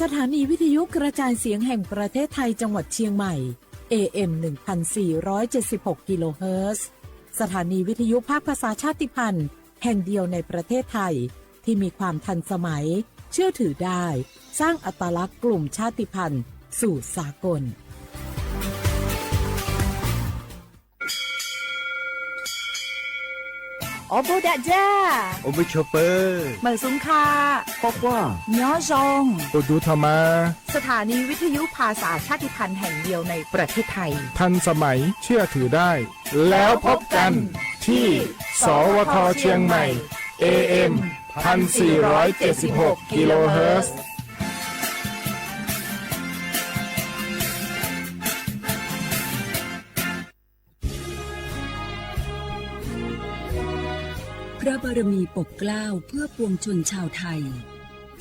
สถานีวิทยุกระจายเสียงแห่งประเทศไทยจังหวัดเชียงใหม่ เอ เอ็ม หนึ่งพันสี่ร้อยเจ็ดสิบหก กิโลเฮิรตซ์ สถานีวิทยุภาคภาษาชาติพันธุ์แห่งเดียวในประเทศไทย ที่มีความทันสมัย เชื่อถือได้ สร้างอัตลักษณ์กลุ่มชาติพันธุ์สู่สากล Ua bug dam ja, ua mej chua pawg, mawm xub kha, nyob zoo, ua du tho mas. สถานีวิทยุภาษาชาติพันธุ์แห่งเดียวในประเทศไทย ทันสมัย เชื่อถือได้ แล้วพบกันที่ สวท เชียงใหม่ เอ เอ็ม พันสี่ร้อยเจ็ดสิบหก กิโลเฮิรตซ์ พระบารมีปกเกล้าเพื่อปวงชนชาวไทย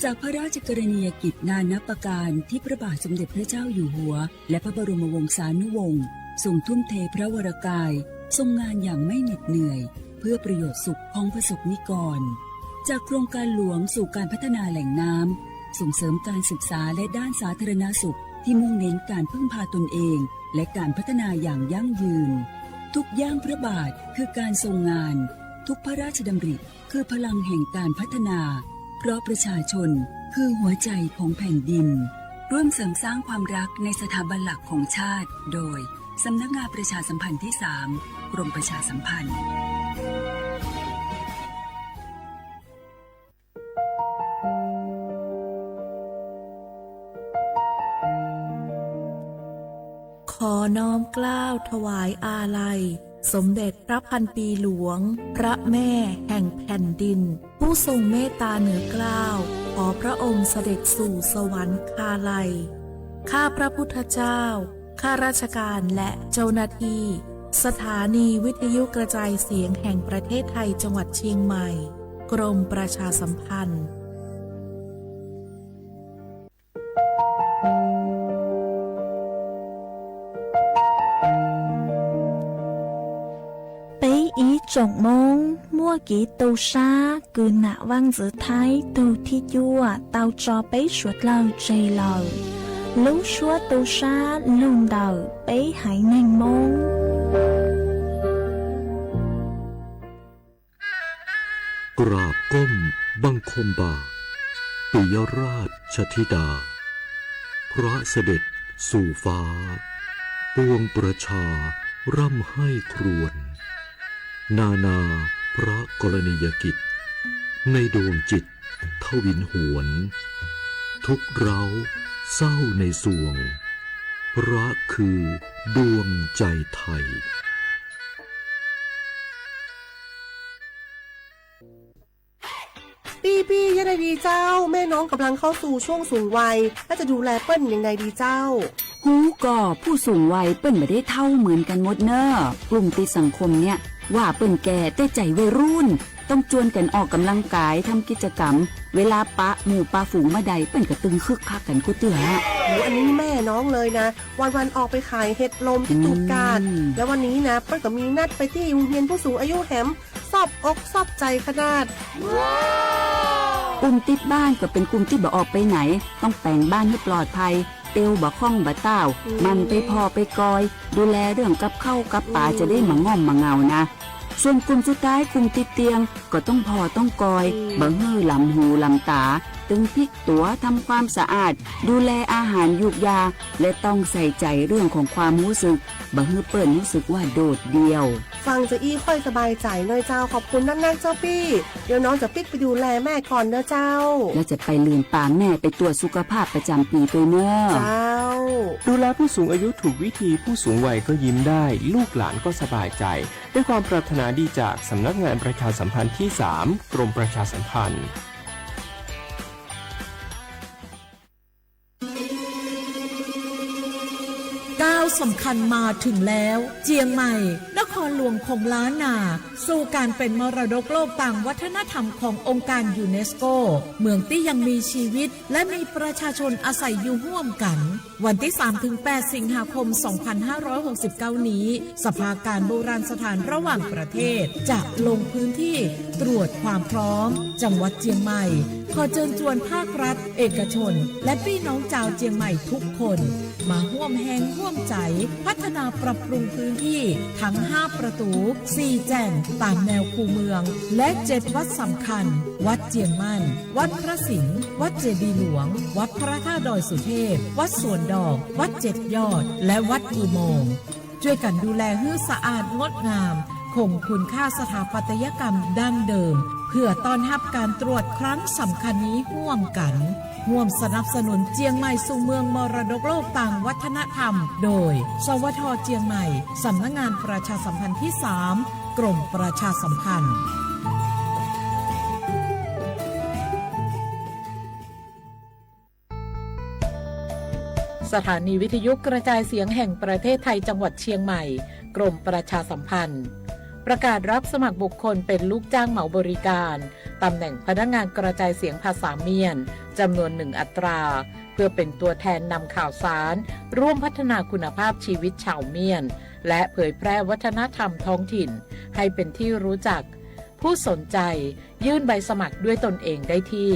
จากพระราชกรณียกิจนานับประการที่พระบาทสมเด็จพระเจ้าอยู่หัว และพระบรมวงศานุวงศ์ทรงทุ่มเทพระวรกาย ทรงงานอย่างไม่เหน็ดเหนื่อย เพื่อประโยชน์สุขของประสบนิกร จากโครงการหลวงสู่การพัฒนาแหล่งน้ำ ส่งเสริมการศึกษาและด้านสาธารณสุขที่มุ่งเน้นการพึ่งพาตนเอง และการพัฒนาอย่างยั่งยืน ทุกย่างพระบาทคือการทรงงาน ทุกพระราชดำริคือพลังแห่งการพัฒนา เพราะประชาชนคือหัวใจของแผ่นดิน ร่วมเสริมสร้างความรักในสถาบันหลักของชาติ โดย สำนักงานประชาสัมพันธ์ที่สาม กรมประชาสัมพันธ์ ขอน้อมเกล้าถวายอาลัย สมเด็จพระพันปีหลวง พระแม่แห่งแผ่นดิน ผู้ทรงเมตตาเหนือเกล้า ขอพระองค์เสด็จสู่สวรรคาลัย ข้าพระพุทธเจ้า ข้าราชการและเจ้าหน้าที่ สถานีวิทยุกระจายเสียงแห่งประเทศไทยจังหวัดเชียงใหม่ กรมประชาสัมพันธ์ Peb ib tsoom Hmoob muaj kev tu sab kws nam Vaaj Ntxwv Thaib tug thib cuaj tau tso peb suav dlawg tseg lawm. Lub suab tu sab lug ntawm peb haiv neeg Moob. กราบก้มบังคมบาท ปิยราชธิดา พระเสด็จสู่ฟ้า ปวงประชาร่ำไห้ครวญ นานาพระกรณียกิจ ในดวงจิตทวินหวน ทุกข์ร้าวเศร้าในสวง พระคือดวงใจไทย พี่ๆ ยังไงดีเจ้า แม่น้องกำลังเข้าสู่ช่วงสูงวัย แล้วจะดูแลเปิ้ลยังไงดีเจ้า Hub ko, ผู้สูงวัย เปิ้นบ่ได้เฒ่าเหมือนกันหมดเน่อ กลุ่มติดสังคมเนี่ย ว่าเปิ้นแก่ แต่ใจวัยรุ่น ต้องจวนกันออกกำลังกาย ทำกิจกรรม เวลาปะหมู่ปะฝูงเมื่อใด เปิ้นก็ตึงคึกคักกันกู้เตื้อ โห อันนี้แม่น้องเลยนะ วันๆ ออกไปขายเห็ดลมที่ตูบกาด แล้ววันนี้นะ เปิ้ลก็มีนัดไปที่โรงเรียนผู้สูงอายุแหม ซอบอกซอบใจขนาด กลุ่มติดบ้านก็เป็นกลุ่มที่บ่ออกไปไหน ต้องแป๋งบ้านให้ปลอดภัย เตียวบ่ค่องบ่ต้าว หมั่นไปผ่อไปกอย ดูแลเรื่องกับข้าวกับป๋า จะได้บ่ง่อมบ่เหงานะ ส่วนกลุ่มสุดท้าย กลุ่มติดเตียง ก็ต้องผ่อต้องกอย บ่หื้อหลำหูหลำต๋า ตึงพลิกตั๋ว ทำความสะอาด ดูแลอาหารยูกยา และต้องใส่ใจเรื่องของความรู้สึก บ่หื้อเปิ้นรู้สึกว่าโดดเดี่ยว ฟังจะอี้ค่อยสบายใจหน่อยเจ้า ขอบคุณนักๆ เจ้าปี้ เดี๋ยวน้องจะปิ๊กไปดูแลแม่ก่อนเน่อเจ้า แล้วจะไปลืมปาแม่ไปตรวจสุขภาพประจำปีด้วยเน่อ เจ้า ดูแลผู้สูงอายุถูกวิธี ผู้สูงวัยก็ยิ้มได้ ลูกหลานก็สบายใจ ด้วยความปรารถนาดีจากสำนักงานประชาสัมพันธ์ที่สาม กรมประชาสัมพันธ์ เก้า สำคัญมาถึงแล้ว เจียงใหม่ นครหลวงของล้านนา สู่การเป็นมรดกโลกตามวัฒนธรรมขององค์การยูเนสโก เมืองที่ยังมีชีวิตและมีประชาชนอาศัยอยู่ร่วมกัน วันที่สามถึงแปดสิงหาคมสองพันห้าร้อยหกสิบเก้านี้ สภาการโบราณสถานระหว่างประเทศจะลงพื้นที่ตรวจความพร้อม จังหวัดเจียงใหม่ ขอเชิญชวนภาครัฐ เอกชน และพี่น้องชาวเจียงใหม่ทุกคน มาร่วมแฮงร่วมใจ พัฒนาปรับปรุงพื้นที่ทั้งห้าประตู สี่แจ่ง ตามแนวคูเมือง และเจ็ดวัดสำคัญ วัดเจียงมั่น วัดพระสิงห์ วัดเจดีย์หลวง วัดพระธาตุดอยสุเทพ วัดสวนดอก วัดเจ็ดยอด และวัดอุโมงค์ ช่วยกันดูแลให้สะอาดงดงาม คงคุณค่าสถาปัตยกรรมดั้งเดิม เพื่อต้อนรับการตรวจครั้งสำคัญนี้ร่วมกัน ร่วมสนับสนุนเจียงใหม่สู่เมืองมรดกโลกตามวัฒนธรรม โดย สวท เจียงใหม่ สำนักงานประชาสัมพันธ์ที่สาม กรมประชาสัมพันธ์ สถานีวิทยุกระจายเสียงแห่งประเทศไทยจังหวัดเชียงใหม่ กรมประชาสัมพันธ์ ประกาศรับสมัครบุคคลเป็นลูกจ้างเหมาบริการ ตำแหน่งพนักงานกระจายเสียงภาษาเมียน จำนวนหนึ่งอัตรา เพื่อเป็นตัวแทนนำข่าวสาร ร่วมพัฒนาคุณภาพชีวิตชาวเมียน และเผยแพร่วัฒนธรรมท้องถิ่น ให้เป็นที่รู้จัก ผู้สนใจยื่นใบสมัครด้วยตนเองได้ที่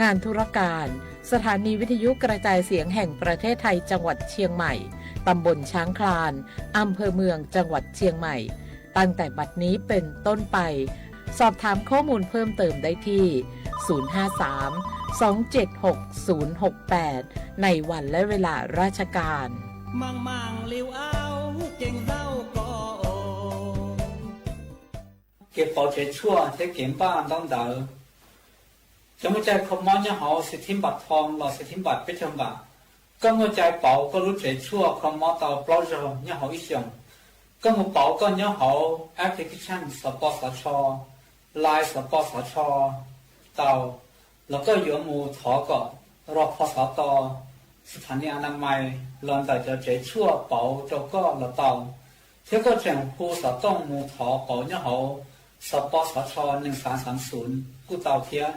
งานธุรการ สถานีวิทยุกระจายเสียงแห่งประเทศไทยจังหวัดเชียงใหม่ ตำบลช้างคลาน อำเภอเมืองจังหวัดเชียงใหม่ ตั้งแต่บัดนี้เป็นต้นไป สอบถามข้อมูลเพิ่มเติมได้ที่ ศูนย์ห้าสาม สองเจ็ดหก ศูนย์หกแปด ในวันและเวลาราชการ Kev pauv tsev tshuaj thiab kev npaj ntaub ntawv. Cov muaj cai kho mob nyob hauv xib thib npam thoo los xib thib npam peb caug npam, koj muaj cai pauv koj lub tsev tshuaj kho mob tau plaub zaug nyob hauv ib xyoos. Koj mus pauv koj nyob hauv application xov pos xov tsho, Line xov pos xov tsho tau, los koj yuav mus thov kom rog pho xov to, sthani anamais los ntawm cov tsev tshuaj pauv rau koj los tau, thiab koj tseem hu xov tooj mus thov pauv nyob hauv xov pos xov tsho nees xaav xaav xunv kuj tau thiab.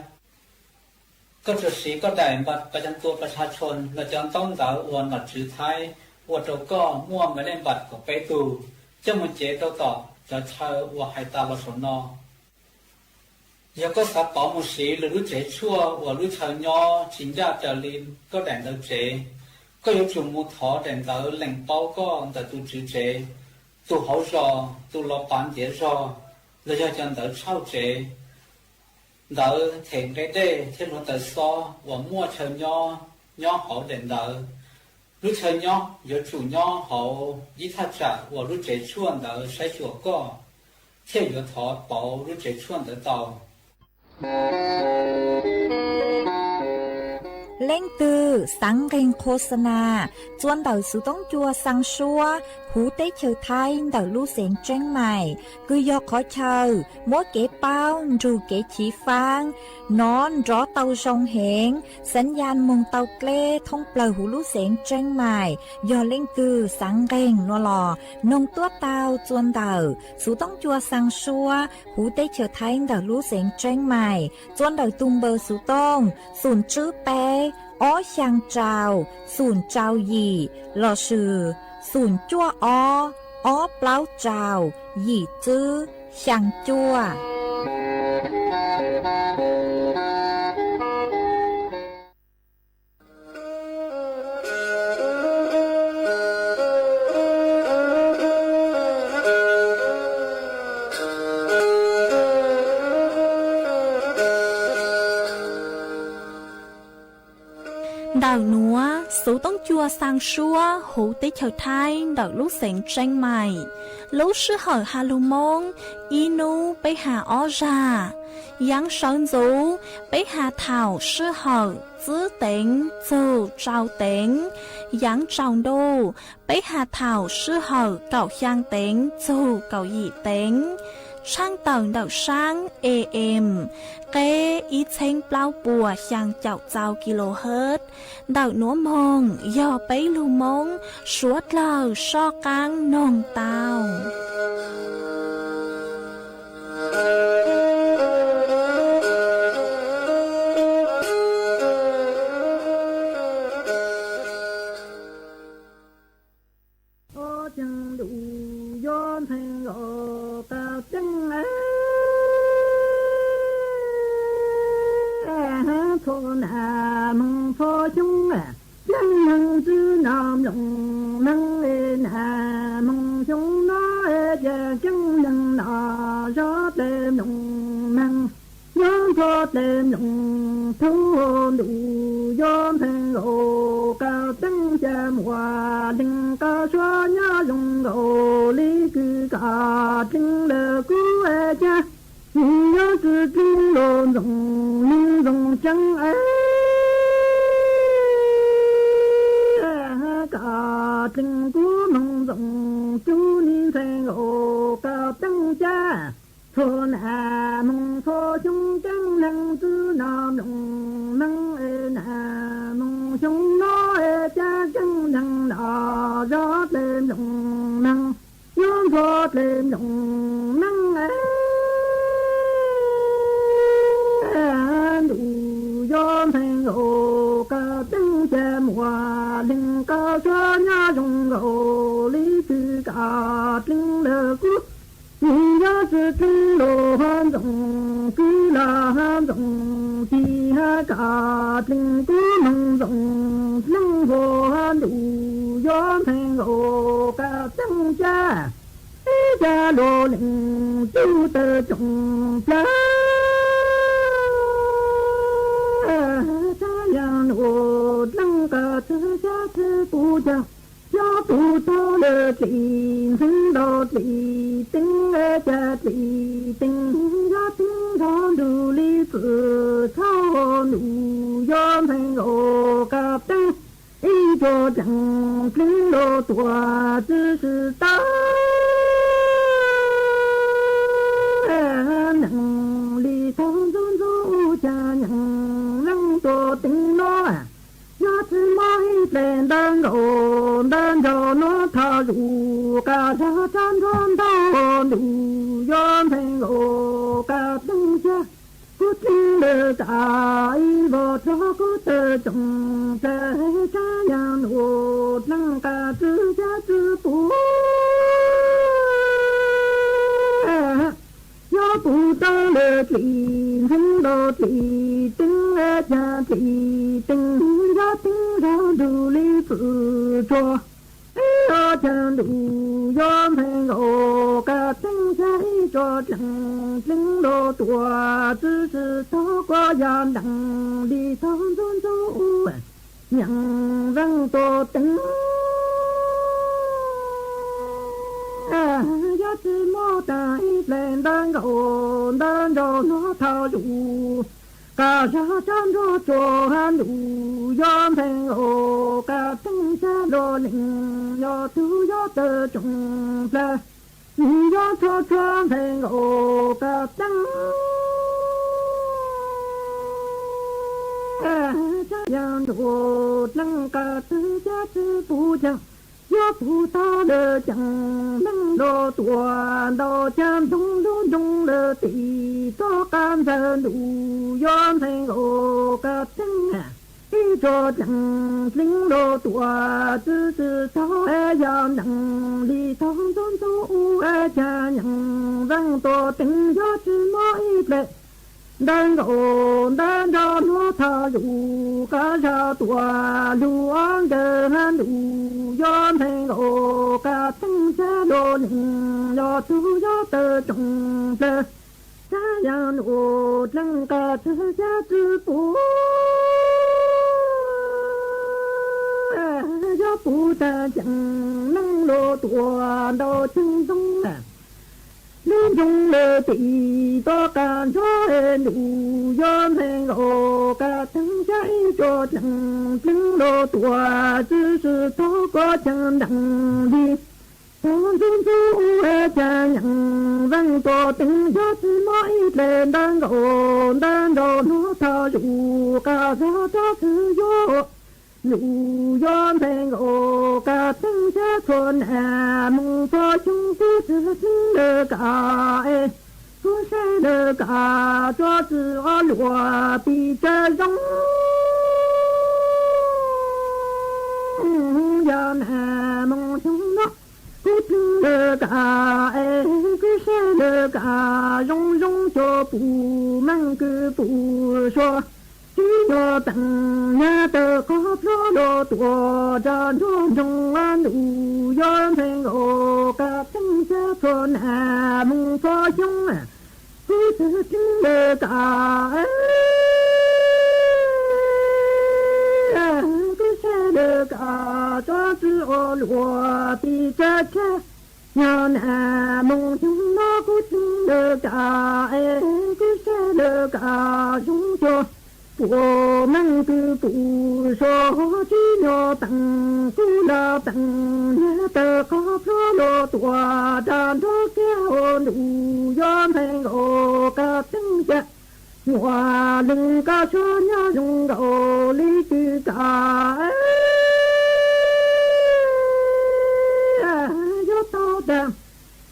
Koj tsuas siv koj daim npam pas cam tua pas tshas tshoo los cov ntaub ntawv uas nom tswv Thaib ua rau koj muaj mas lej npam kaum peb tug, coj mus cev rau tom cov chaw uas hais tas los saum no. Yog koj xav pauv mus siv lwm lub tsev tshuaj uas lub chaw nyob tsis ncaj raws li koj daim ntawv tsev, koj yuav tsum mus thov daim ntawv lees paub koj ntawm tus tswv tsev, tus hauv zos, tus los pav ntiav zog, los yog cov ntawv tshauj tsev, ntawv them nqe dej thiab hluav taws xob uas muaj chaw nyob nyob hauv daim ntawv. Lub chaw nyob yuav tsum nyob hauv ib thaj tsam uas lub tsev tshuaj ntawd saib xyuas koj, thiaj yuav thov pauv lub tsev tshuaj ntawd tau. Leej twg xaav nqeeg qho xa nas, txua ntawm xuv toob cua xaa suab huv teb chaws Thaib ntawm lub xeev Tseeb Maim, kws yog qhov chaw muab kev paub nrug kev chiv faab nov nrov tau zoo heev, xav ya moog tau dleb thoob plawg huv lub xeev Tseeb Maim. Yog leej twg xaav nqeeg no los noog tuab tau txua ntawm xuv toob cua xaa suab huv teb chaws Thaib ntawm lub xeev Tseeb Maim, txua ntawm tug npawb xuv tooj xoom tswb peb ob xyaa rau xoom rau yim lossis xoom cuaj ob ob plaub rau yim tswb xyaa cuaj. Ntawm nuav xuv toob cua xaa suab huv teb chaws Thaib ntawm lub xeev Tseeb Maim. Lub sij hawm has lug Moob, ib nub peb has ob zag. Yaav sawv ntxuv, peb has thaum sij hawm tswb teev txug tsau teev. Yaav tsaus ntuj, peb has thaum sij hawm kaum xyaa teev txug kaum yim teev. Tshaaj tawm ntawm saab A M, qeb ib txheeb plaub puas xyaa caum txau kilohertz, ntawm nuav moog yog peb lug Moob suav dlawg soj qaab noog tau. Ua caag ntuj yuav ntxhee nkaus koj teeb, txhua nam moog txhua xyoo, caag neeg tsi nov mloog meej, nam moog xyoo no ca caag neeg nov zov dlej mloog meej. Nyob ntxhua dlej mloog thub ntuj yuav ntxhee nkaus koj teeb, ca muaj leej koj suav nyob zoo nkaus li kws koj dleeg lawm kuv ca. Nwg yuav tsi dleeg lug ntxoov nwg ntxoov tseeb, koj dleeg kuv moog ntxoov tug, nwg ntxhee nkaus koj teeb ca. Txhua nam moog txhua xyoo, caag neeg tsi nov mloog meej, nam moog xyoo no ca caag neeg nov zov dlej mloog meej. Nyob ntxhua dlej mloog meej, ntuj yuav ntxhee nkaus koj teeb, ca muaj leej koj suav nyob zoo nkaus li kws koj dleeg lawm kuv. Nwg yuav tsi dleeg lug ntxoov kwv los ntxoov tij, koj dleeg kuv moog ntxoov dleeg huv, ntuj yuav ntxhee nkaus koj teeb ca. Ib ca luag leej tug tawg tsoom plawg, tsav yam nuav dleeg koj txhaj xyab tsi pum caag. Yog pum tau lawm dlim ntxhee ntaus dlim teeb, ca dlim teeb yog teeb zog nrug li txwm txhab, ntuj yuav ntxhee nkaus koj teeb. Ib tsuag dleeg dleeg lug tuam tsi sib tau, neeg li thaug ntxuv ntxuv ua caag nyeem leej tuam teeb no. Yog tsi muaj ib dlej ntawv nkaus ntawv nraug nuav thov zuj koj zag tsab ntsuab ntau, ntuj yuav ntxhee nkaus koj teeb ca. Kuv dleeg lawm tsam ib npog rog kuv tawg tsoom plawg, tsav yam nuav dleeg koj txhaj xyab tsi pum. Yog pum tau lawm dlim ntxhee ntaus dlim teeb, ca dlim teeb yog teeb zog nrug li txwm tsuag. Ib ob caag ntuj yuav ntxhee nkaus koj teeb ca, ib tsuag dleeg dleeg lug tuam tsi sib tau, kuv yog neeg li thaug ntxuv ntxuv ua nyeem leej tuam teeb. Yog tsi muaj taag ib dlej ntawv nkaus ntawv nraug nuav thov zuj koj zag tsab ntsuab tsuag, ntuj yuav ntxhee nkaus koj teeb ca. Luag leej yog tug yuav tawg tsoom plawg, nwg yuav txhua txhua ntxhee nkaus koj teeb. Tsav yam nuav dleeg koj txhaj xyab tsi pum caag. Yog pum tau lawm caag neeg lug tuam ntau, caag nroo lug nroo lawm tim toj qab ntxawg, ntuj yuav ntxhee nkaus koj teeb. Ib tsuag dleeg dleeg lug tuam tsi sib tau, yog neeg li thaug ntxuv ntxuv ua caag nyeem leej tuam teeb. Yog tsi muaj ib dlej ntawv nkaus ntawv nraug nuav thov zuj koj zag tuam lug ob nkawg, ntuj yuav ntxhee nkaus koj teeb ca. Luag leej yog tug yuav tawg tsoom plawg, tsav yam nuav dleeg koj txhaj xyab tsi pum. Yog pum taag caag neeg lug tuam ntau, caag nroo lug nroo lawm tim toj qab ntsuab, ntuj yuav ntxhee nkaus koj teeb ca. Ib tsuag dleeg dleeg lug tuam tsi sib tau, kuv caag neeg li Tus ntxub ntxub ua cas nyeem veej tuam teev, yog tsis muaj ib dlaim ntawv nkaus ntawv nraug hnub thaum zus, qas zog rov txwv yuav ntuj yuav ntxhais nkaus, qas teej xyab txhua nas moos txhua xyoo, kuv txwv txwv lawv kam es kuv saib lawv kam tso txwv ob luag pis tsawg zoo. Yog nas moos xyoo no kuv txwv lawv kam es kuv saib lawv kam zoo zoo, cov pum meej kwv pum suav, tsis nyuaj teem nyab tawg qhov plhuav los tuaj rau nruab nroog, ntuj yuav ntxhais nkaus, qas teej xyab txhua nas moos txhua xyoo, kuv txwv txwv lawv kam, kuv saib lawv kam tso txwv ob luag pis tsawg tsawg. Yog nas moos xyoo no kuv txwv lawv kam es kuv saib lawv kam zoo, cov pum meej kwv pum suav, tsis nyuaj teem kuv los teem nyab tawg qhov plhuav los tuaj rau nruab kiag, ntuj yuav ntxhais nkaus, qas teej xyab muaj leej koj suav nyob zoo nkaus li twg kam, yuav tau tag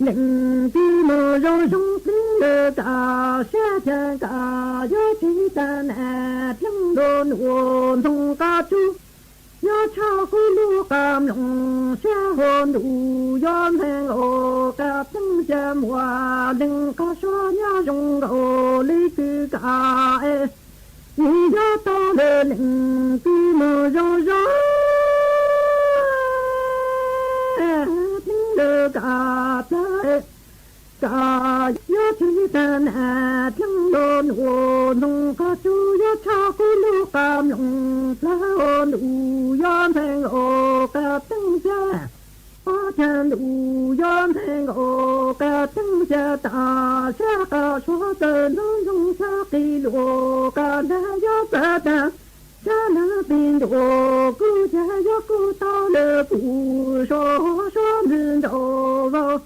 leej twg mus zoo zoo, txwv lawv kam sab chaw kam, yuav tsis tag nas dleej los ntuj ntxoog qas tsuj, yuav tshaj kuv lub qab mloog sab hauv, ntuj yuav ntxhais nkaus, qas teej xyab muaj leej koj suav nyob zoo nkaus li twg kam es, yuav tau tag leej twg mus zoo zoo, txwv lawv kam plawg kam, yuav tsis tag nas dleej los ntuj ntxoog qas tsuj, yuav tshaj kuv lub qab mloog plawg, ntuj yuav ntxhais nkaus, qas teej xyab ob chaw, ntuj yuav ntxhais nkaus, qas teej xyab tas sab qas suav, txawm nruab ntsoog sab qis luas, qas nrag yuav txawv tag sab nrag pis ntuj, kuv cas yuav kuj tau lawv pum suav, suav ntxwv nraud vau,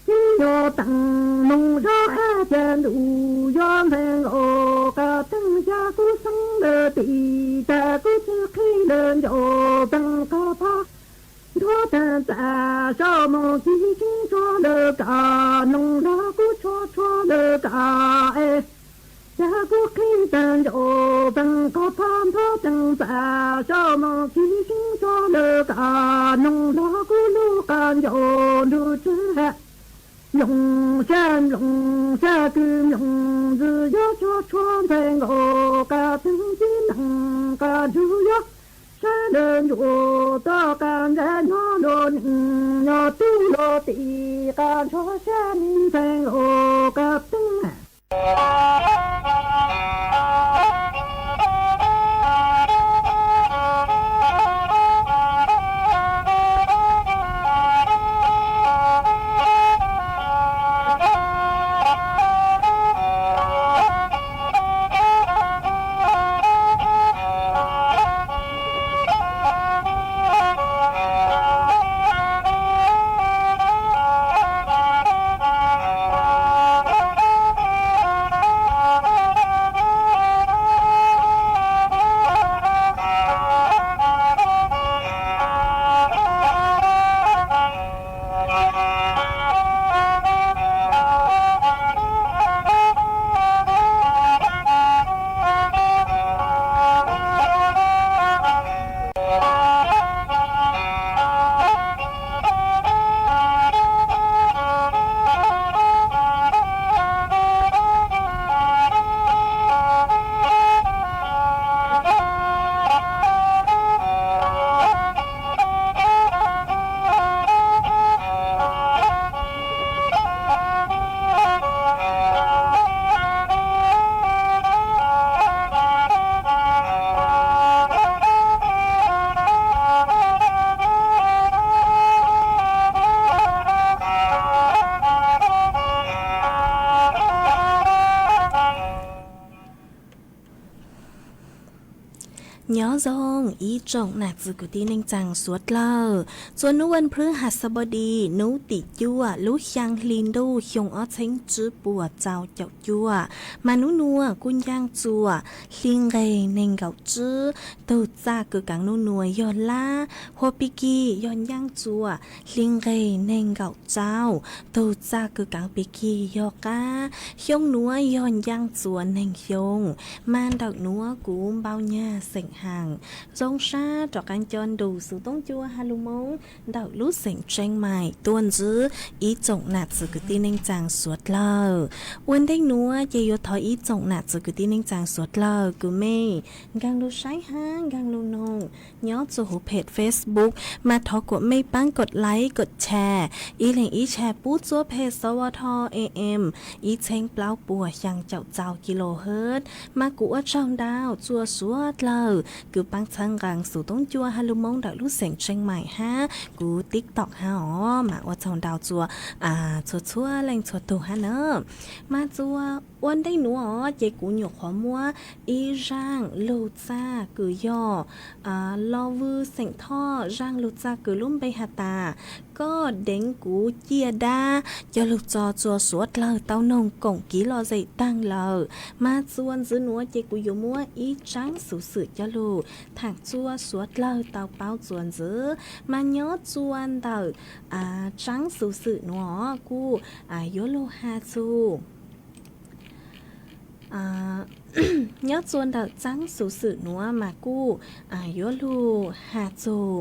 tsis nyuaj teem moos zog ab cas, ntuj yuav ntxhais nkaus, qas teej xyab kuv xeeb lawv tim tag, kuv txwv qhib lawv ncauj peem qhov phab, nrog tag txav saum moos kib seeb tso lawv kam, noog nrog kuv tshua tshua lawv kam es, cas kuv qhib tag ncauj peem qhov phab, nrog tag txav saum moos kib seeb tso lawv kam, noog nrog kuv lub qab ncauj nrug tswv ha. Mloog sab mloog sab kwv mloog ntxwv yuav tshua tshua ntxhais nkaus, qas teej tib neeg qas nrug yuav sab lawv ncuav toj, qas ntsais nyob luag neej nyob tub luag tim, qas nrog sab me ntxhais nkaus, qas teej Nyob zoo Ib tsoom nam txiv kwv tij neej tsaa suav dlawg, txua nub vas phwv has xab pov dis nub tim cuaj lub xyaa hli ntuj xyoo ob txheeb tsib puas rau caum cuaj, mas nub nuav kuj ncaaj txuas hli nqeg neeg nkaum tsib. Tug txaj kws kaav nub nuav yog lab, hua pig kig yog ncaaj txuas hli nqeg neeg nkaum rau. Tug txaj kws kaav pig kig yog qab. Xyoo nuav yog ncaaj txuas neeg xyoo. Mas ntawm nuav kuv npau nyag xeem haas zoo sab rov qab nco nrug xuv toob cua ha lug Moob ntawm lub xeem Tsheej Maim tuaj ntsib ib tsoom nam txiv kwv tij neej tsaa suav dlawg. Ua ntej nuav ces yuav thov ib tsoom nam txiv kwv tij neej tsaa suav dlawg kws mej nkaag lug saib hab nkaag lug noog nyob txug huv phem Facebook, mas thov kuas mej paab kod like kod share, ib leeg ib share pub txua phem sov vo tho am ib txheeb plaub puas xyaa caum rau kilohertz. Mas kuv ua tsaug ntau txua suav dlawg kws paab txhawb nqaa xuv toob cua ha lug Moob ntawm lub xeem Tsheej Maim hab kuv TikTok hab os, mas ua tsaug ntau txua txhua txhua leej txhua tug hab na. Mas txua ua ntej nuav os ces kuv nyuam qhuav muab ib zaaj lug txaj kws yog Los Vwj xeem Thoj, zaaj lug txaj kws lub npe has tas koj deev kuv ciaj dab coj lug tso txua suav dlawg tau noog koom kiv lom zem taag lawm. Mas txua ntxiv nuav ces kuv yuav muab ib tsaab xuv xwm coj lug thaam txua suav dlawg tau paub txua ntxiv. Mas nyob txua ntawm tsaab xuv xwm nuav kuj yuav lug has txug nyob txua ntawm tsaab xuv xwm nuav mas kuj yuav lug has txug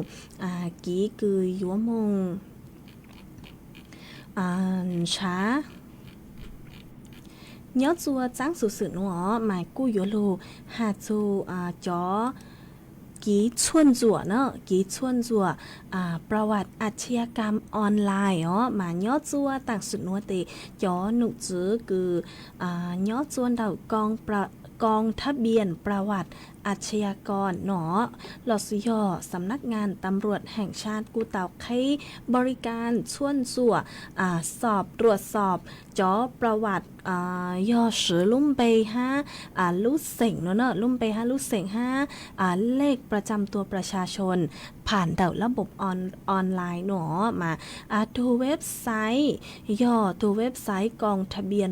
kiv kws yuav moog ntshav. Nyob txua tsaab xuv xwm nuav mas kuj yuav lug has txug cov kiv txhuaj ntxuam na, kiv txhuaj ntxuam ประวัติอาชญากรรมออนไลน์ os. Mas nyob txua taam sim nuav tes cov nom tswv kws nyob txua ntawm กองทะเบียนประวัติอาชญากร no lossis yog สำนักงานตำรวจแห่งชาติ kuj tau qheb บริการ txhuaj ntxuam สอบ ตรวจสอบ cov ประวัติ yog swv lub npe hab lub xeem no na, lub npe hab lub xeem hab เลขประจำตัวประชาชน ผ่านระบบออนไลน์ no. Mas tug website yog tug website กองทะเบียน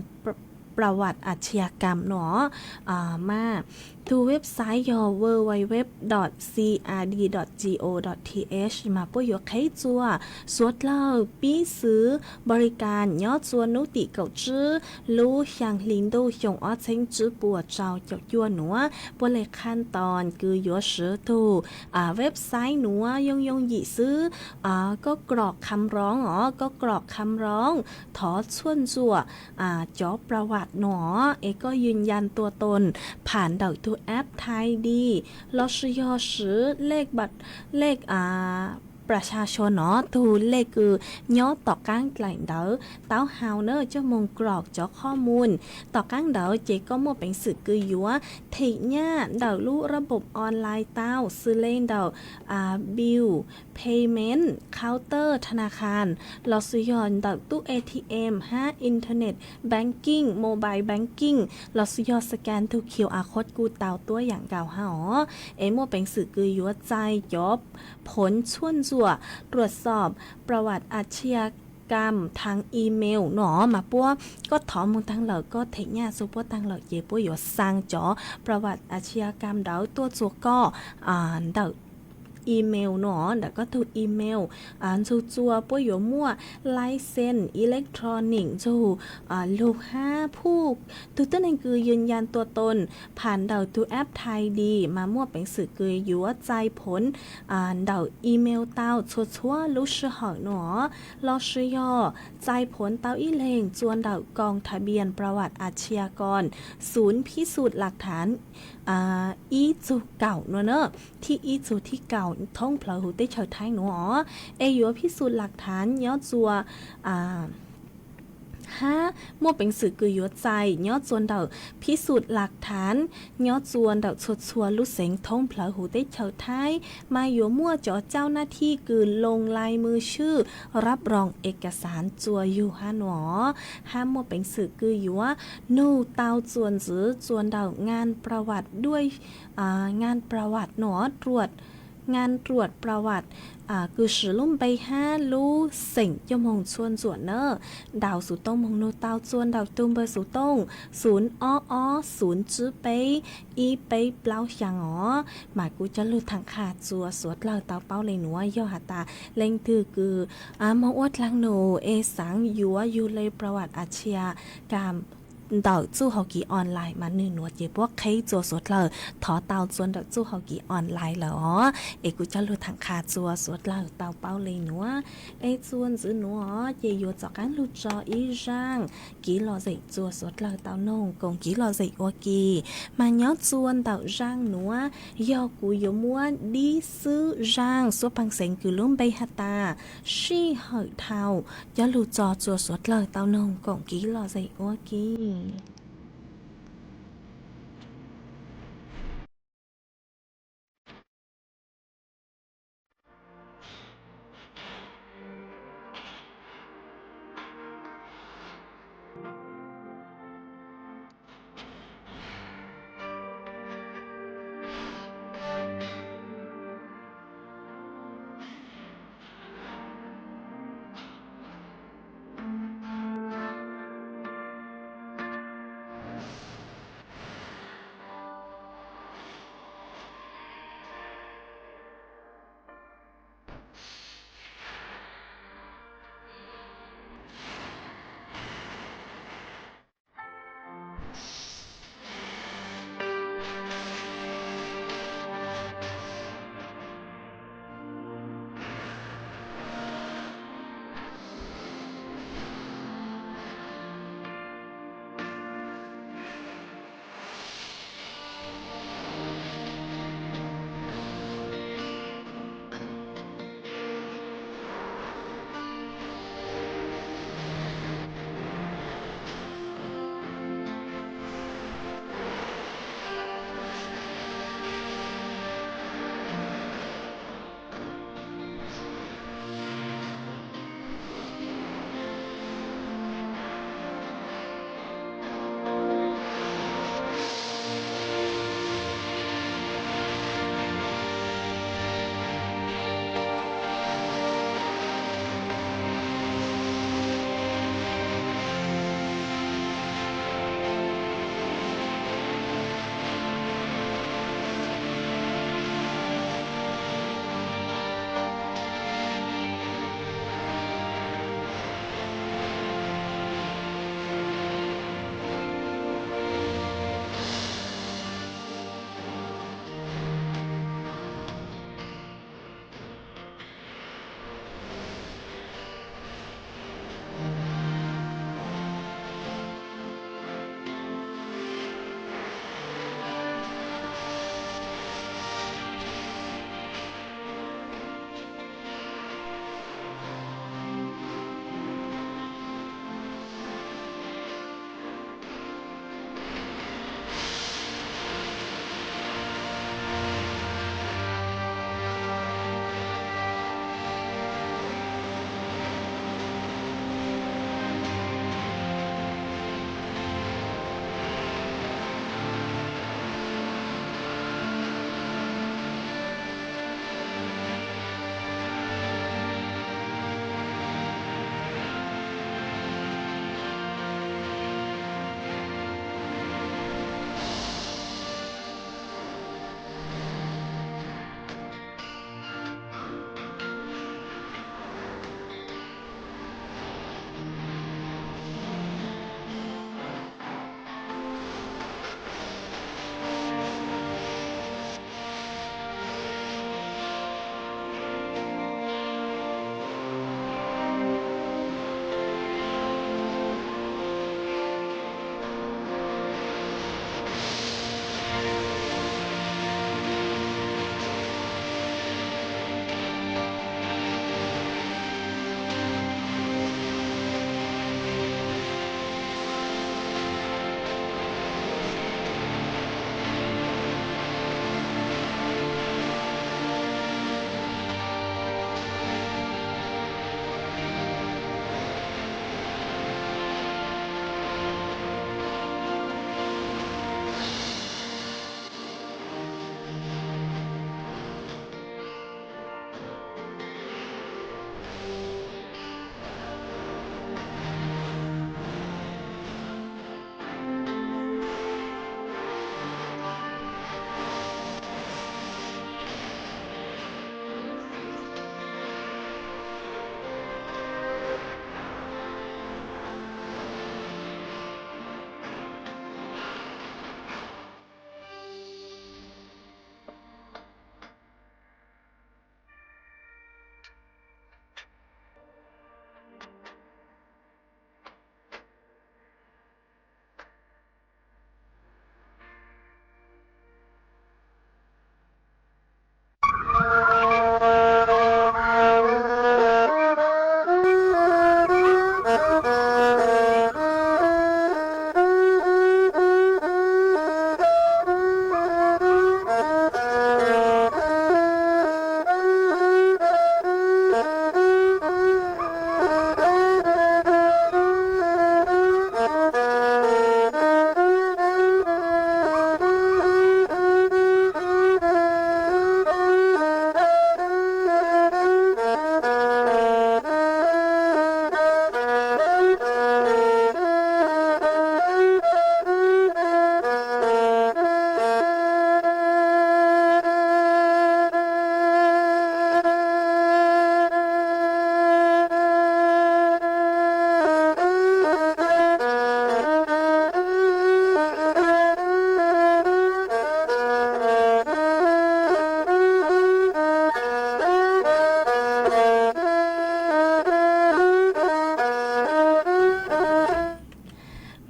ประวัติอาชญากรรม no. Mas tug website yog www dot crd dot go dot th. Mas puab yuav qheb txua suav dlawg pib xwv บริการ nyob txua nub tim kaum tsib lub xyaa hli ntuj xyoo ob txheeb tsib puas rau caum cuaj nuav, puab le ขั้นตอน kws yuav swv tug website nuav yoo yoo yim xwb. Koj กรอกคำร้อง os, koj กรอกคำร้อง thov txhuaj ntxuam cov ประวัติ no es koj ยืนยันตัวตน ผ่าน ntawm tug app Thai Di lossis yog swv เลข ประชาชน no, tug lej kws nyob tom qaab dlaim ntawv taub hau na, coj moog กรอก cov ข้อมูล tom qaab ntawd ces koj muaj peev xwm kws yuav them nyaj ntawm lub ระบบออนไลน์ tau xws le ntawm bill payment, counter ธนาคาร lossis yog ntawm tub ATM hab internet banking, mobile banking lossis yog scan tug QR code kuj tau tuab yaam nkaus hab os. Es muaj peev xwm kws yuav txais cov ผล txhuaj ntxuam ตรวจสอบ ประวัติอาชญากรรม thav email no mas puab, koj thov moog taag lawm, koj them nyaj txug puab taag lawm ces puab yuav xaa cov ประวัติอาชญากรรม ntawd tuaj txug koj ntawm email no, ntawm koj tug email. Ntxug txua puab yuav muaj ลายเซ็น electronic ntxug lug hab phuj. Tug tuab neeg kws ยืนยันตัวตน ผ่าน ntawm tug app Thai Di mas muaj peev xwm kws yuav txais ผล ntawm email tau txhua txhua lub sij hawm no. Lossis yog txais ผล tau ib leeg txua ntawm กองทะเบียนประวัติอาชญากร ศูนย์พิสูจน์หลักฐาน ib txug kaum no na, thib ib txug thib kaum thoob plawg huv teb chaws Thaib nuav os. Es yuav พิสูจน์หลักฐาน nyob txua hab muaj peev xwm kws yuav txais nyob txua ntawm phib xum lak thav, nyob txua ntawm txhua txhua lub xeev thoob plawv huv teb chaws Thaib, mas yuav muaj cov cauj naj thij kws loo lai mws swj rab roos es kas xaav txua yug hab nuav, hab muaj peev xwm kws yuav nug tau txuas ntxiv txua ntawm ngan pravat duaj, ngan pravat nuav ruam, ngan ruam pravat kws swv lub npe hab lub xeem coj moog txhua ntxuam na. Daus xuv tooj moog nug tau txua ntawm tug npawb xuv tooj xum ob ob xum tsib peb ib peb plaub xyaa os. Mas kuv coj lug tham qha txua suav dlawg tau paub le nuav, yog has tas leej twg kws moog ua dlaag num es xaav yuav yug le pravat achia kam ntawm txuj hau kiv online mas nwg nuav ces puab qheb txua suav dlawg thov tau txua ntawm txuj hau kiv online lawm os. Es kuv coj lug tham qha txua suav dlawg tau paub le nuav. Es txua ntxiv nuav ces yuav txaus qaab lug tso ib zaaj kiv lom zem txua suav dlawg tau noog koom kiv lom zem ua ke. Mas nyob txua ntawm zaaj nuav yog kuv yuav muab dib xwb zaaj xuab phaaj xeev kws lub npe has tas sij hawm dhau, coj lug tso txua suav dlawg tau noog koom kiv lom zem ua ke.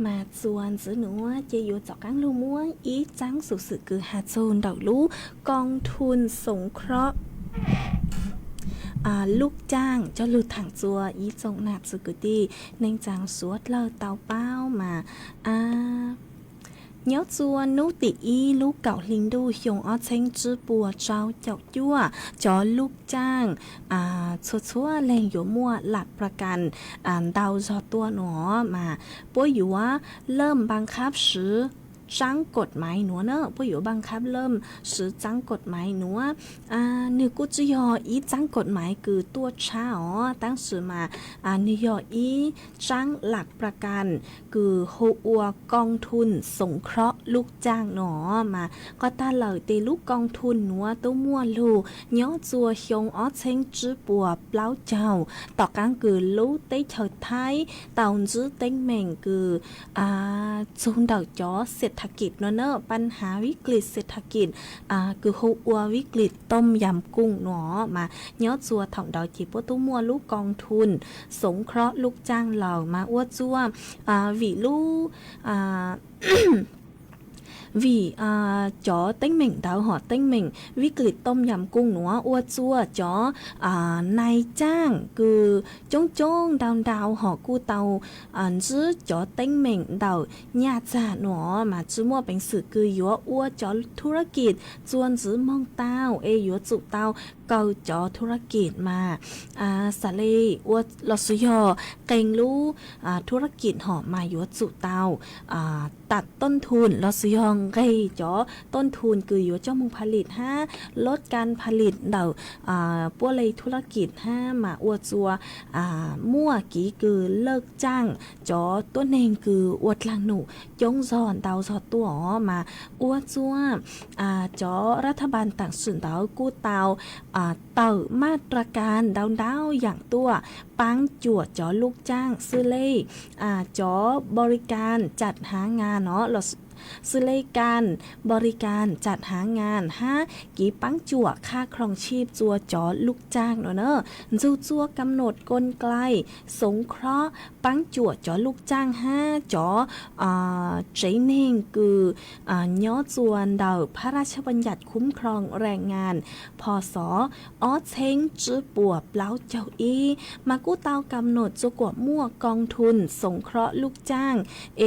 Mas txuas ntxiv nuav ces yuav rov qaab lug muab ib tsaab xuv xwm kws has txug ntawm lub koom thuj xoov khrob lub caaj coj lug thaam txuas ib tsoom nam txiv kwv tij neej tsaa suav dlawg tau paub mas nyob txuas nub tim ib lub kaum hli ntuj xyoo ob txheeb tsib puas rau caum cuaj, cov lub caaj txhua txhua leeg yuav muaj lam pra kas ntau zog tuaj nuav mas puab yuav lâm bằng khab swv tsaab kod maiv nuav na, puab yuav lâm bằng khab lâm swv tsaab kod maiv nuav. Nwg kuj tsi yog ib tsaab kod maiv kws tuaj tshab os, tab sis mas nwg yog ib tsaab lam pra kas kws hu ua koom thuj xoov khrob lub caaj nuav mas qhov taag lawm tes lub koom thuj nuav tub muaj lug nyob txuas xyoo ob txheeb tsib puas plaub caug tom qaab kws lub teb chaws Thaib tau ntsib teeb meem kws txug ntawm cov xia tha kis nuav na, pab hav vib klis xia tha kis kws hu ua vib klis tooj yam kuj nuav mas nyob txuas thaum ntawd ces puab tub muaj lub koom thuj xoov khrob lub caaj lawm mas ua txuas vim lub vim cov teeb meem ntawd hom teeb meem vib klis tooj yam kuj nuav ua txuas cov nais caaj kws coob coob ntau ntau hom kuj tau ntsib cov teeb meem ntawm nyaj txag nuav mas tsi muaj peev xwm kws yuav ua cov thu rab kis txuas ntxiv moog tau es yuav tsum tau kaw cov thu rab kis mas xav le ua los sis yog qee lub thu rab kis hom mas yuav tsum tau tam tuj thuj los sis yog nqeg cov tuj thuj kws yuav coj moog pha lis hab lub kas pha lis ntawm puab le thu rab kis hab mas ua txuas muaj kev kws laj caaj cov tuab neeg kws ua dlaag num coob zog ntau zog tuaj mas ua txuas cov rab thab npas taam sim ntawd kuj tau tawm maj ra kas ntau ntau yaam tuaj paab cuam cov lub caaj xws le cov npau li kas cam haav ngas no, xws le kas npau li kas cam haav ngas hab kev paab cuam khaj khoom tshib txua cov lub caaj no na, nrug txua kam num koos kaim xoov khrob paab cuam cov lub caaj hab cov tsev neeg kws nyob txua ntawm phab raj tshaj paj nyam khum khroom raj ngas phos xov ob txheeb tsib puas plaub caug ib mas kuj tau kam num txua kuas muaj koom thuj xoov khrob lub caaj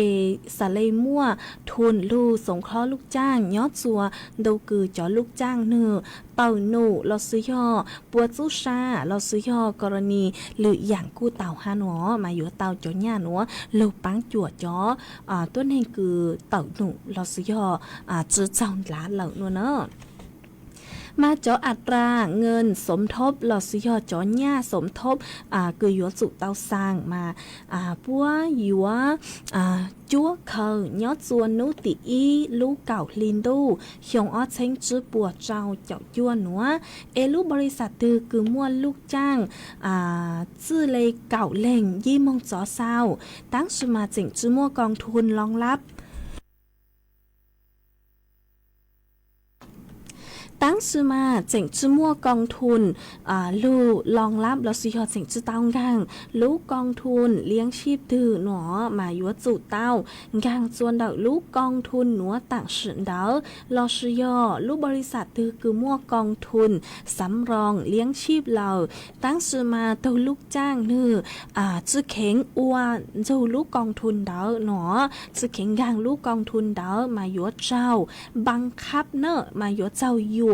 es xav le muaj thuj lug xoov khrob lub caaj nyob txua ntu kws cov lub caaj nwg tawm num los sis yog puas txub sa los sis yog ko ra ni lwm yaam kuj tau hab nuav mas yuav tau cov nyaj nuav lug paab cuam cov tuab neeg kws tawm num los sis yog tsi txaug nlav lawm nuav na. Mas cov a tras nqaj xoov thob los sis yog cov nyaj xoov thob kws yuav tsum tau xaa mas puab yuav cuab khaws nyob txua nub tim ib lub kaum hli ntuj xyoo ob txheeb tsib puas rau caum cuaj nuav es lub npau li xav twg kws muaj lub caaj txij le kaum leeg yij moog txov xau, tab sis mas tseem tsi muaj koom thuj loo lab. Tab sis mas tseem tsi muaj koom thuj lug loo lab los sis yog tseem tsi tau nkaag lub koom thuj liab sib twg nuav mas yuav tsum tau nkaag txua ntawm lub koom thuj nuav taam sim ntawd los sis yog lub npau li xav twg kws muaj koom thuj xav roos liab sib lawm, tab sis mas tug lub caaj nwg tsi kheev ua nrug lub koom thuj ntawd nuav, tsi kheev nkaag lub koom thuj ntawd mas yuav tsaug npaa qhab na mas yuav tsaug yuam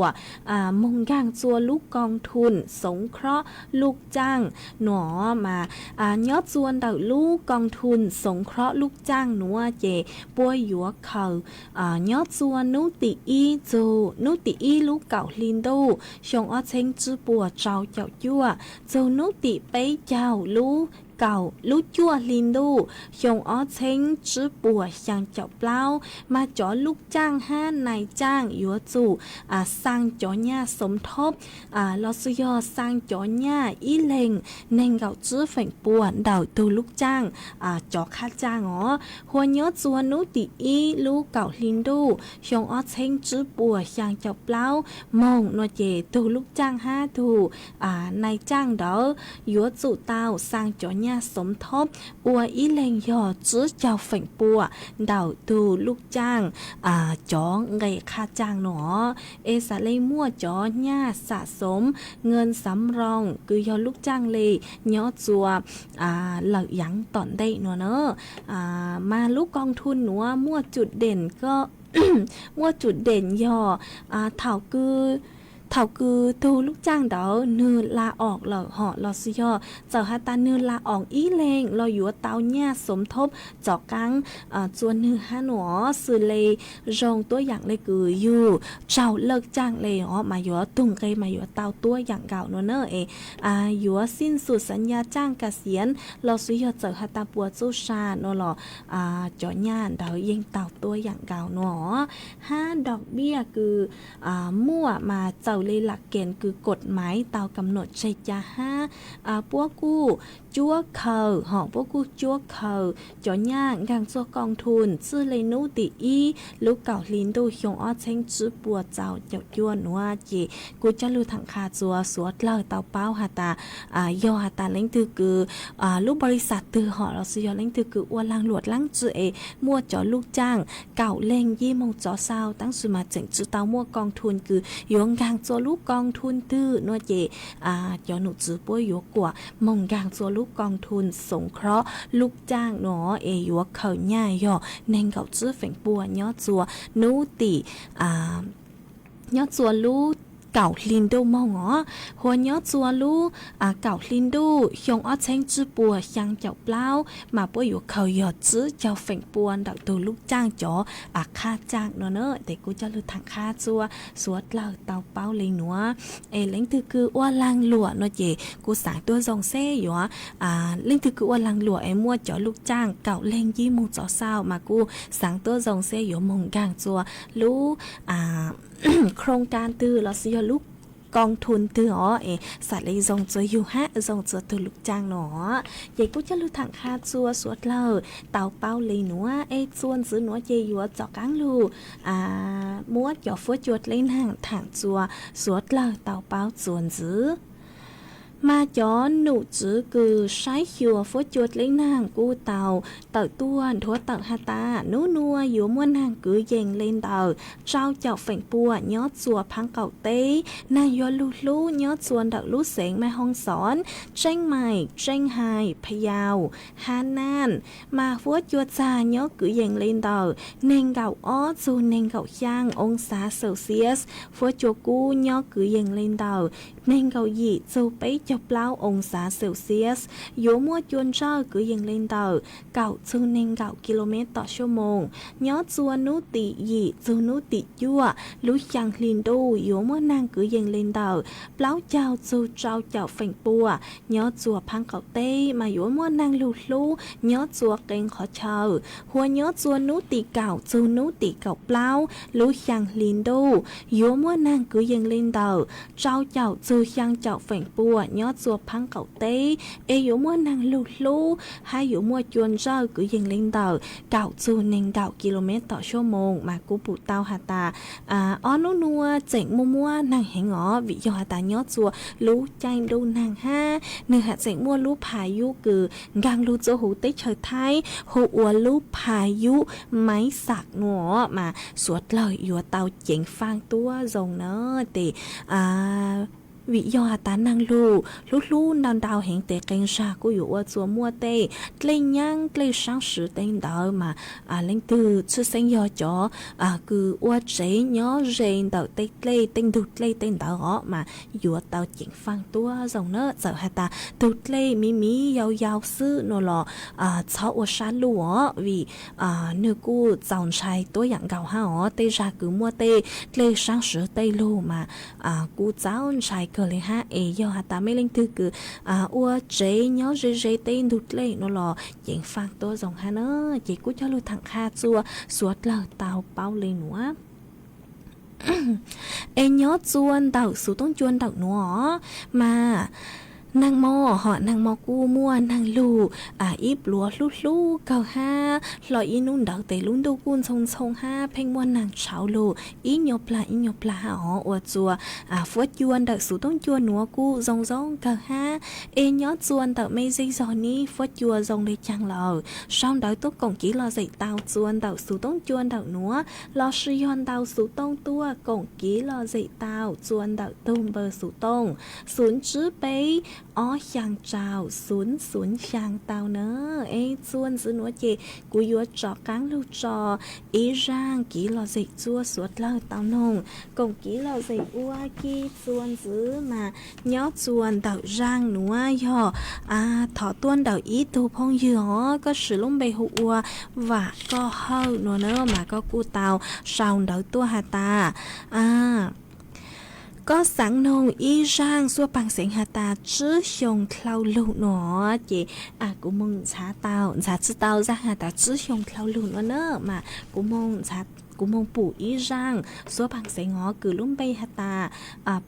moog nkaag txua lub koom thuj xoov khrob lub caaj nuav mas nyob txua ntawm lub koom thuj xoov khrob lub caaj nuav ces puab yuav khaws nyob txua nub tim ib txug nub tim ib lub kaum hli ntuj xyoo ob txheeb tsib puas rau caum cuaj txug nub tim peb caug lub kaum lub cuaj hli ntuj xyoo ob txheeb tsib puas xyaa caum plaub mas cov lub caaj hab nais caaj yuav tsum xaa cov nyaj xoov thob los sis yog xaa cov nyaj ib leeg neeg nkaum tsib feem pua ntawm tug lub caaj cov qhab caaj os. Hua nyob txua nub tim ib lub kaum hli ntuj xyoo ob txheeb tsib puas xyaa caum plaub moog nuav ces tug lub caaj hab tug nais caaj ntawd yuav tsum tau xaa cov nyaj xoov thob ua ib leeg yog tsib caug feem pua ntawm tus luj caaj cov nqe qhaj caaj no. Es xav le muaj cov nyaj xam xoov nqe xav roos kws yog luj caaj le nyob txua lawm yaav tom ntej no na. Mas lub koos thun nuav muaj tsum deem ko muaj tsum deem yog thaum kws tug luj caaj ntawd nwg la om lawm hom los xwb yog txawm has tas nwg la om ib leeg los yuav tau nyaj xoov thob txov qaab txua nwg hab nuav. Xws le zoo tuab yaam le kws yug tsaug laj caaj le os mas yuav tug nqe mas yuav tau tuab yaam nkaus no na. Es yuav xij xum xav nya caaj ka xiav los xwb yog txawm has tas puas txuj sa no los cov nyaj ntawd yeej tau tuab yaam nkaus no. Hab dog biaj kws muaj mas txawm le lam kees kws kod maiv tau kam nuam tseg ca hab puab kuj cuab khaws hom puab kuj cuab khaws cov nyaj nkaag txuag koos thun txij le nub tim ib lub kaum hli ntuj xyoo ob txheeb tsib puas txaus caum cuaj nuav ces kuv coj lug thaam qha txuas suav dlawg tau paub has tas yog has tas leej twg kws lub npaus li xav twg hom los xwb yog leej twg kws ua laag luam dlaab tsi es muaj cov luj caaj kaum leeg yim moog txov xaus tab sis mas tseem tsi tau muaj koos thun kws yuav nkaag txuas lub koos thun twg no ces cov num tswv puab yuav kuam moog nkaag txuas lub koos thun xoov khrob luj caaj no es yuav khaws nyaj yog neeg nkaum tsib feem pua nyob txua nub tim nyob txua lub kaum hli ntuj moog os. Huas nyob txua lub kaum hli ntuj xyoo ob txheeb tsib puas xyaa caum plaub mas puab yuav khaws yog tsib caug feem pua ntawm tug luj caaj cov qhaj caaj no na. Tes kuv coj lug thaam qha txuas suav dlawg tau paub le nuav. Es leej twg kws ua laag luam no ces kuv xaav tuab zoo seb yuav leej twg kws ua laag luam es muaj cov luj caaj kaum leeg yim moog txov xaus mas kuv xaav tuab zoo seb yuav moog nkaag txua lub khroos kaab twg los xwb yog lub koos thun twg os es xav le zoo txua yug hab zoo txua tug luj caaj no. Ces kuv coj lug thaam qha txuas suav dlawg tau paub le nuav. Es txuas ntxiv nuav ces yuav txov qaab lug muab cov fuab cua dleb naag thaam txuas suav dlawg tau paub txuas ntxiv. Mas cov num tswv kws saib xyuas fuab cua dleb naag kuj tau tawm tuaj nthuav tawm has tas nub nuav yuav muaj naag kwv yees le ntawm rau caum feem pua nyob txua phaab qaum teb. Naag yuav lug hlub nyob txua ntawm lub xeev Maj Hooj Xov, Tseeb Maim, Tseeb Hais, Phayau, Hab Naj. Mas fuab cua txag nyob kwv yees le ntawm neeg nkaum ob txug neeg nkaum xyaa oo xav Celsius. Fuab cua kub nyob kwv yees le ntawm neeg nkaum yim txug peb caug plaub oo xav Celsius. Yuav muaj cua ntsawj kwv yees le ntawm kaum txug neeg nkaum kilomev tom suab moos. Nyob txua nub tim yim txug nub tim cuaj lub xyaa hli ntuj yuav muaj naag kwv yees le ntawm plaub caug txug rau caum feem pua. Nyob txua phaab qaum teb mas yuav muaj naag lug hlub nyob txua qee qhov chaw. Huas nyob txua nub tim kaum txug nub tim kaum plaub lub xyaa hli ntuj yuav muaj naag kwv yees le ntawm rau caum txug xyaa caum feem pua nyob txua phaab qaum teb, es yuav muaj naag lug hlub hab yuav muaj cua ntsawj kwv yees le ntawm kaum txug neeg nkaum kilomev tom suab moos. Mas kuv pum tau has tas ob nub nuav tseem muaj muab naag heev os, vim yog has tas nyob txua lub caij ntuj naag hab nwg has tseem muaj lub phas yub kws nkaag lug txua huv teb chaws Thaib hu ua lub phas yub Maiv Xam nuav mas suav dlawg yuav tau ceev faaj tuab zoo na. Tes vim yog has tas naag lug hlub hlub ntau ntau heev tes qee zag kuj yuav ua txua muaj tej dlej nyaab dlej saab swv tej ntawd mas leej twg tshwj xeeb yog cov kws ua tsev nyob ze ntawm tej dlej tej ntug dlej tej ntawd os mas yuav tau ceev faaj tuab zoo na. Txawm has tas tug dlej miv miv yau yau xwb no los txhob ua sab luj os, vim nwg kuj txaus ntshai tuab yaam nkaus hab os. Tej zag kws muaj tej dlej saab swv tej lug mas kuj txaus ntshai kawg le hab. Es yog has tas mej leej twg kws ua tsev nyob ze ze tej ntug dlej no los ceev faaj tuab zoo hab na. Ces kuv coj lug thaam qha txua suav dlawg tau paub le nuav. Es nyob txua ntawm xuv toob cua ntawm nuav mas Neeg Mos hom neeg Mos kuj muaj neeg lug ib pluav hlub hlub kawg hab hlo ib nub ntawd tes lub ntuj kuj ntxhoo ntxhoo hab pheej muaj neeg tshauv lug ib nyuag plag ib nyuag plag hab os. Ua txuas fuab cua ntawm xuv tooj cua nuav kuj zoo zoo kawg hab. Es nyob txuas ntawm mej zej zog neb fuab cua zoo le caag lawm, sau ntawv tuaj koom kiv lom zem tau txuas ntawm xuv tooj cua ntawm nuav, lossis yog ntau xuv tooj tuaj koom kiv lom zem tau txuas ntawm tug npawb xuv tooj xum tsib peb ob xyaa rau xum xum xyaa tau na. Es txuas ntxiv nuav ces kuv yuav rov qaab lug tso ib zaaj kiv lom zem txuas suav dlawg tau noog koom kiv lom zem ua ke. Txuas ntxiv mas nyob txuas ntawm zaaj nuav yog thov tuaj ntawm ib tug phooj ywg os, koj siv lub npe hu ua Vam Koj Hawj nuav na mas koj kuj tau sau ntawv tuaj has tas koj xaav noog ib zaaj xuab paag xeev has tas tsib xyoo dlhau lug nuav ces kuv moog ntxhaav tau, ntxhaav tsi tau zaaj has tas tsib xyoo dlhau lug nuav na mas kuv moog pum ib zaaj xuab paag xeev os kws lub npe has tas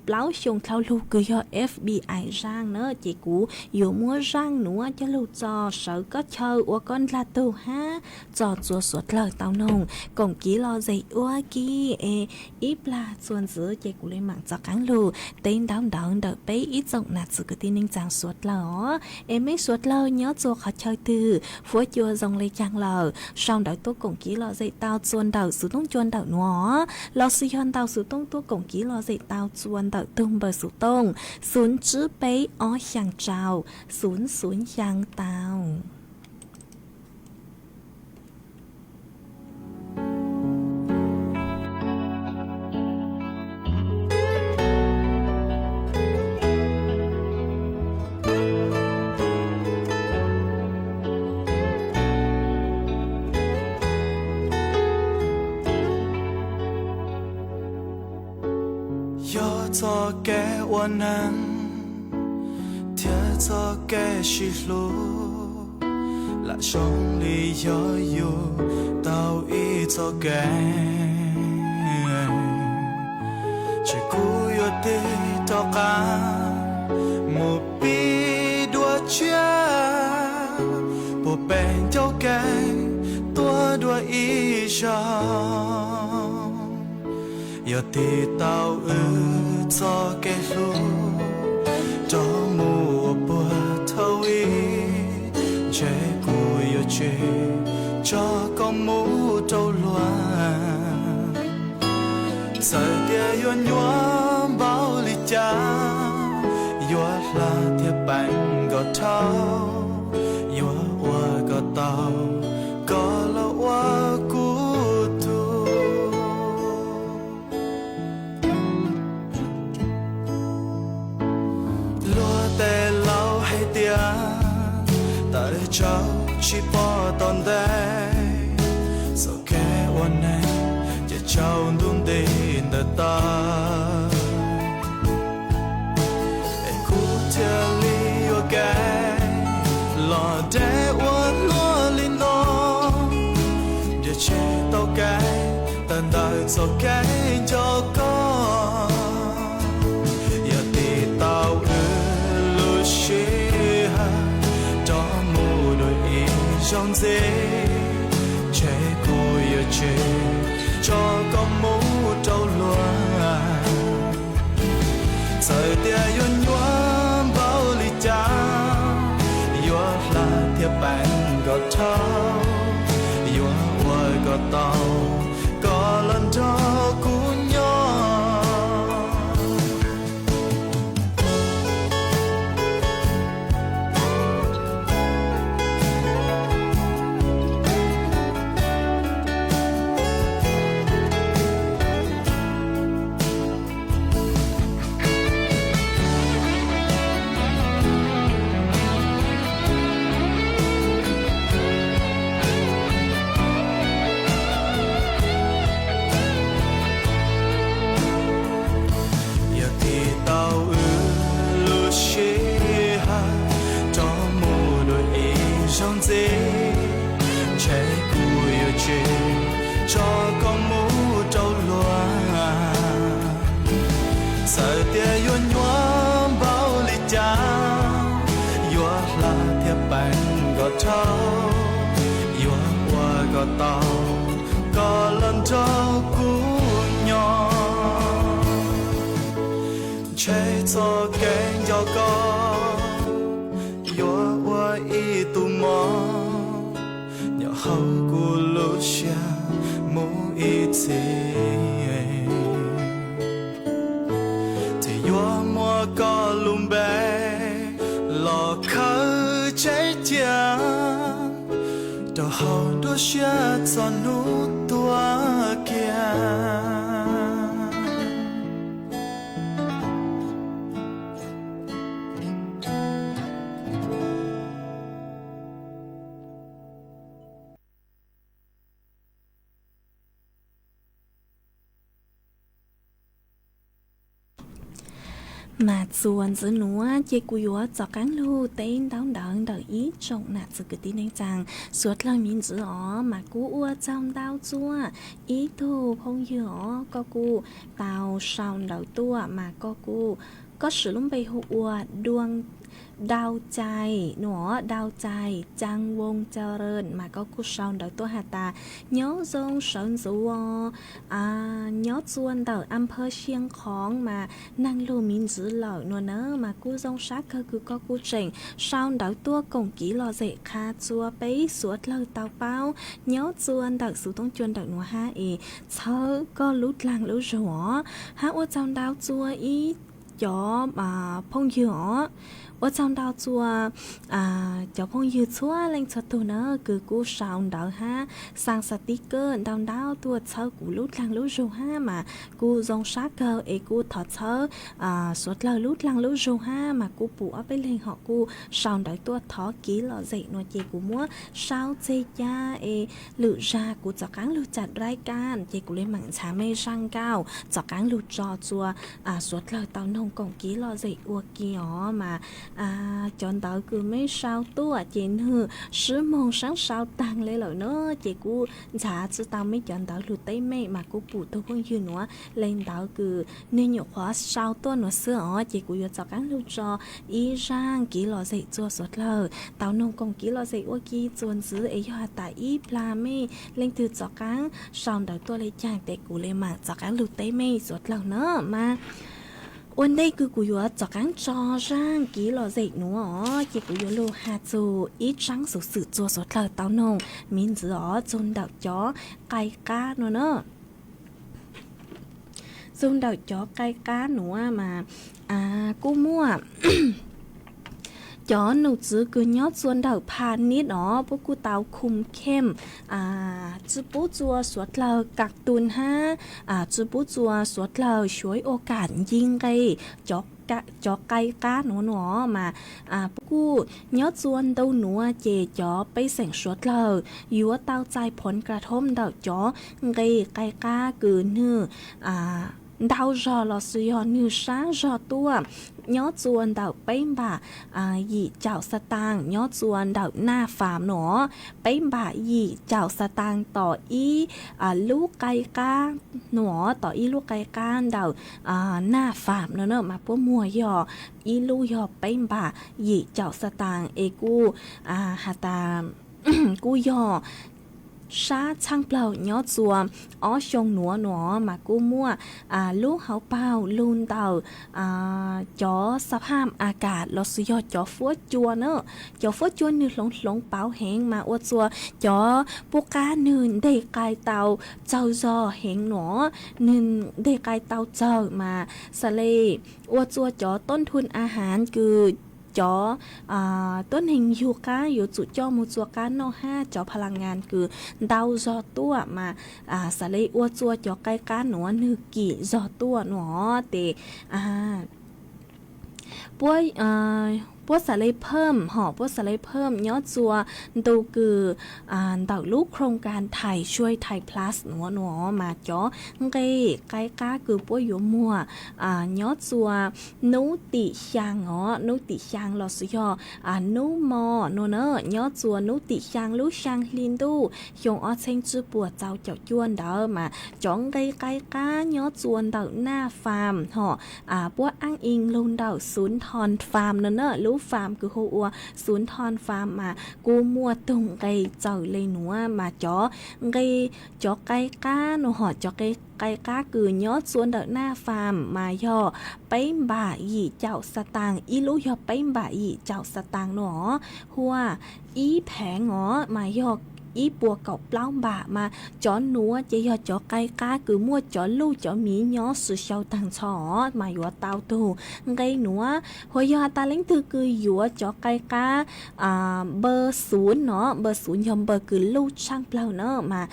plaub xyoo dlhau lug kws yog F B I zaaj na ces kuv yuav muab zaaj nuav coj lug tso sawv koj chaw ua koj ndlag tug hab tso txuas suav dlawg tau noog koom kiv lom zem ua ke. Es ib plag txuas ntxiv ces kuv le maam tso qaab lug teb ntaub ntawv ntawm peb ib tsoom nam txiv kwv tij neej tsaa suav dlawg os. Es mej suav dlawg nyob txuas qhov chaw twg fuab cua zoo le caag lawm, sau ntawv tuaj koom kiv lom zem tau txuas ntawm xuv tooj cua ntawm nuav, lossis yog ntau xuv tooj tuaj koom kiv lom zem tau txuas ntawm tug npawb xuv tooj xum tsib peb ob xyaa rau xum xum xyaa tau. Yog txoj kev ua neeg thiab txoj kev sib hlub, lam zoo li yog yug tau ib txoj kev. Ces kuv yuav tig rov qab mus pib dua tshiab, puag pem ncauj kev tuaj dua ib zaug. Yog tig tau wb txoj kev hlub rov mus ua puag thaum ub, ntshe kuv yuav tsis tso koj mus rau luag. Txawm tias yuav nyuaj npaum li cas, yuav hla thiab peem kom dhau, yuav ua kom tau, koj los ua kuv tug. Luag tej laus hais tias, tawm tsau tsis pom tom ntej, txoj kev ua neeg ces tsau ntuj nti ntawm taw. Es kuv thiaj li yuam kev los deb ua luaj li no, nrhiav tsis tau kev tawm ntawm txoj kev nco koj. Yog tig tau wb lub sij hawm rov mus dua ib zaug ntxiv, ntshe kuv yuav tsis tso koj mus rau luag. Txawm tias yuav nyuaj npaum li cas, yuav hla thiab peem kom dhau, yuav ua kom tau, koj los nrog kuv nyob. Tau koj los nrog kuv nyob, ntshe txoj kev nco koj yuav ua ib tug mov nyob hauv kuv lub siab mus ib txhis. Thiaj yuav muab koj lub npe los khawb tsev cia rau hauv nruab siab txog hnub tuag kiag. Mas txuas ntxiv nuav ces kuv yuav txaus qaab lug teb ntaub ntawv ntawm ib tsoom nam txiv kwv tij neej tsaa suav dlawg miv ntxiv os. Mas kuv ua txaug ntau txuaj ib tug phooj ywg os, koj kuj tau sau ntawv tuaj mas koj kuj, koj siv lub npe hu ua Dua Dau Cai nuav, Dau Cai Caa Voo Caa Raa, mas koj kuj sau ntawv tuaj has tas nyob zoo sawv ntxuv os, nyob txua ntawm Anphaw Xia Khoov mas neeg lug miv ntxiv lawm nuav na. Mas kuj zoo sab kawg kws koj kuj tseem sau ntawv tuaj koom kiv lom zem qha txua peb suav dlawg tau paub nyob txua ntawm xuv toob cua ntawm nuav hab es txhawb koj lub dlaag lub zug os. Hab ua txaug ntau txua ib cov phooj ywg os, ua txaug ntau txua cov phooj ywg txhua leej txhua tug na kws kuj sau ntawv hab xaa xas tiv kawg ntau ntau tuaj txhawb kuv lub dlaag lub zug hab mas kuj zoo sab kawg es kuj thov txhawb suav dlawg lub dlaag lub zug hab mas kuj pum ob peb leeg hom kuj sau ntawv tuaj thov kiv lom zem nuav ces kuv muab sau txeg ca es lwm zag kuv txaus qaab lug cam raib kab ces kuv le maam ntxhaav mej zaaj nkauj txaus qaab lug tso txua suav dlawg tau noog koom kiv lom zem ua ke os. Mas cov ntawv kws mej sau tuaj ces nwg sib moog saab sau taag le lawm na ces kuj ntxhaav tsi tau mej cov ntawv lug teb mej mas kuj pum tug phooj ywg nuav le ntawv kws nwg nyuam qhuav sau tuaj nuav xwb os ces kuv yuav txaus qaab lug tso ib zaaj kiv lom zem txua suav dlawg tau noog koom kiv lom zem ua ke txuas ntxiv es yog has tas ib plag mej leej twg txaus qaab sau ntawv tuaj le caag tes kuv le maam txaus qaab lug teb mej suav dlawg na. Mas ua ntej kws kuv yuav txaus qaab tso zaaj kiv lom zem nuav os ces kuv yuav lug has txug ib tsaab xuv xwm txua suav dlawg tau noog miv ntxiv os, txug ntawm cov qai qab nuav na. Txug ntawm cov qai qab nuav mas kuj muaj cov num txwv kws nyob txua ntawm Pha Nib os puab kuj tau khum khem tsi pub txua suav dlawg kam tun hab tsi pub txua suav dlawg xyuav ua kam nce nqe cov qai qab nuav nuav mas puab kuj nyob txua ntu nuav ces cov pej xeem suav dlawg yuav tau txais phoov ka thoob ntawm cov nqe qai qab kws nwg ntau zog lossis yog nwg sab zog tuaj nyob txua ntawm peb npam yim caum xav taas nyob txua ntawm Naj Faam nuav, peb npam yim caum xav taas tom ib lub qai qab nuav, tom ib lub qai qab ntawm Naj Faam nuav na mas puab muag yog ib lub yog peb npam yim caum xav taas es kuj has tas kuj yog sab txhaaj plawg nyob txua ob xyoo nuav nuav mas kuj muaj lub hauv paug lug ntawm cov xab phaj a kas lossis yog cov fuab cua na. Cov fuab cua nwg hloov hloov pauv heev mas ua txua cov pub qab nwg nteg qai tau txawg zog heev nuav, nwg nteg qai tau txawg mas xav le ua txua cov tub nthun a has kws cov tuab neeg yug qab yuav tsum coj moog txua qab noj hab cov pha la ngas kws ntau zog tuaj mas xav le ua txua cov qai qab nuav nwg kim zog tuaj nuav tes puab xav le phawm hom puab xav le phawm nyob txua ntu kws ntawm lub khoos kas Thais Tshuaj Thais Plus nuav nuav mas cov nqe qai qab kws puab yuav muag nyob txua nub tim xyaa os, nub tim xyaa lossis yog nub mo nuav na, nyob txua nub tim xyaa lub xyaa hli ntuj xyoo ob txheeb tsib puas txaus caum cuaj ntawd mas cov nqe qai qab nyob txua ntawm Naj Faam hom puab aab ib lug ntawm Xuv Thoo Faam nuav na, lub Fam kws hu ua Xun Thon Fam mas kuj muaj tug nqe txawm le nuav mas cov nqe, cov qai qab nuav hom cov qai qab kws nyob txua ntawm Naj Fam mas yog peb npam yim caum xav taas, ib lub yog peb npam yim caum xav taas nuav os, huaj ib pheev os mas yog ib puas kaum plaub npam mas cov nuav ces yog cov qai qab kws muaj cov luj cov miv nyob xwm xyaw taag nrho os mas yuav tau tug nqe nuav. Huas yog has tas leej twg kws yuav cov qai qab npawb xuv no, npawb xuv yog npawb kws luj tshaaj plawg na mas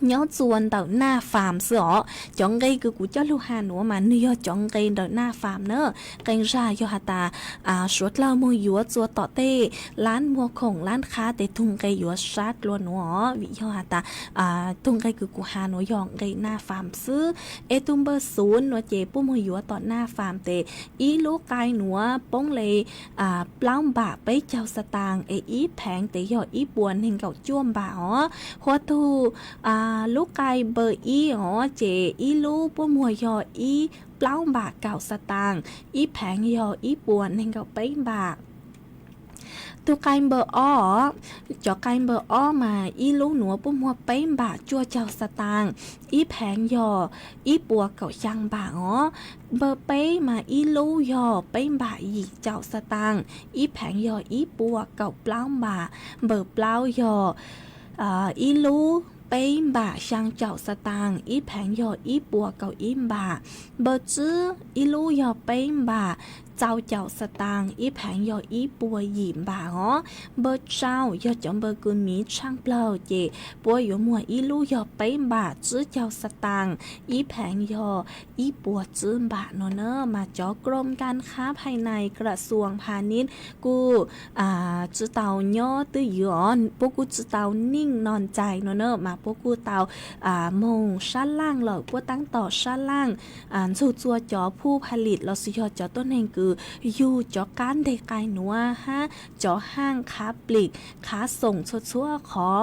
nyob txua ntawm Naj Fam xwb os. Cov nqe kws kuv coj lug has nuav mas nwg yog cov nqe ntawm Naj Fam na. Qee zag yog has tas suav dlawg moog yuav txua tom tej lab muag khoom lab qhab tes tug nqe yuav sab dlua nuav os, vim yog has tas tug nqe kws kuv has nuav yog nqe Naj Fam xwb. Es tug npawb xuv nuav ces puab moog yuav tom Naj Fam tes ib lub qai nuav poob le plaub npam peb caug xav taas es ib pheev tes yog ib puas neeg nkaum cuaj npam os. Huas tug lub qai npawb ib os ces ib lub puab muag yog ib plaub npam kaum xav taas, ib pheev yog ib puas neeg nkaum peb npam. Tug qai npawb ob, cov qai npawb ob mas ib lub nuav puab muag peb npam cuaj caug xav taas, ib pheev yog ib puas kaum xyaa npam os. Npawb peb mas ib lub yog peb npam yim caum xav taas, ib pheev yog ib puas kaum plaub npam. Npawb plaub yog ib lub peb npam xyaa caum xav taas, ib pheev yog ib puas kaum ib npam. Npawb tsib ib lub yog peb npam txaus caum xav taas, ib pheev yog ib puas yim npam os. Npawb rau yog cov npawb kws miv tshaaj plawg ces puab yuav muag ib lub yog peb npam tsib caug xav taas, ib pheev yog ib puas tsib npam no na. Mas cov krom nkan khab phais nais kram xuas phas nib kuj tsi tau nyob twj ywm os, puab kuj tsi tau neej no ntais no na, mas puab kuj tau moog sab laaj lawm, puab taab tom sab laaj ntxug txua cov phuj pha lim lossis yog cov tuab neeg kws yug cov qab nteg qai nuav hab cov haaj qhab plim qhab xoom txhua txhua qhov,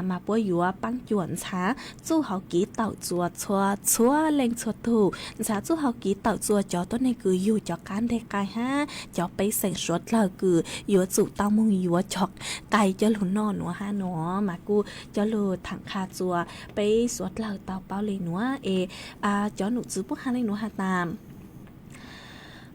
mas puab yuav paab cuam ntxhab txuj hauv kiv tawm txua txhua txhua leej txhua tug, ntxhab txuj hauv kiv tawm txua cov tuab neeg kws yug cov qab nteg qai hab cov pej xeem suav dlawg kws yuav tsum tau moog yuav cov qai coj lug noj nuav hab nuav, mas kuj coj lug thaam qha txua peb suav dlawg tau paub le nuav es cov num txwv puab has le nuav has tas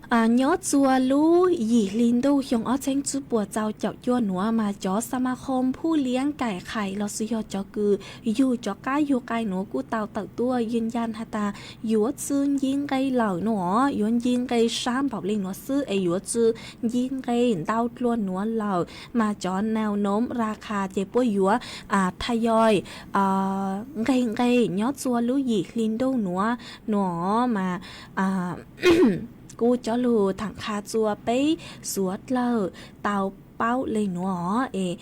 nyob txua lub yim hli ntuj xyoo ob txheeb tsib puas txaus caum cuaj nuav mas cov xa ma qhoo phuj liab kaim qhais lossis yog cov kws yug cov qab yug qai nuav kuj tau tawm tuaj yeej yaj has tas yuav tsi nci nqe lawm nuav, yuav nci nqe sab npaum le nuav xwb es yuav tsi nci nqe ntau dlua nuav lawm, mas cov nau nob ra qha ces puab yuav thaj yoj nqeg nqe nyob txua lub yim hli ntuj nuav nuav mas kuj coj lug thaam qha txua peb suav dlawg tau paub le nuav es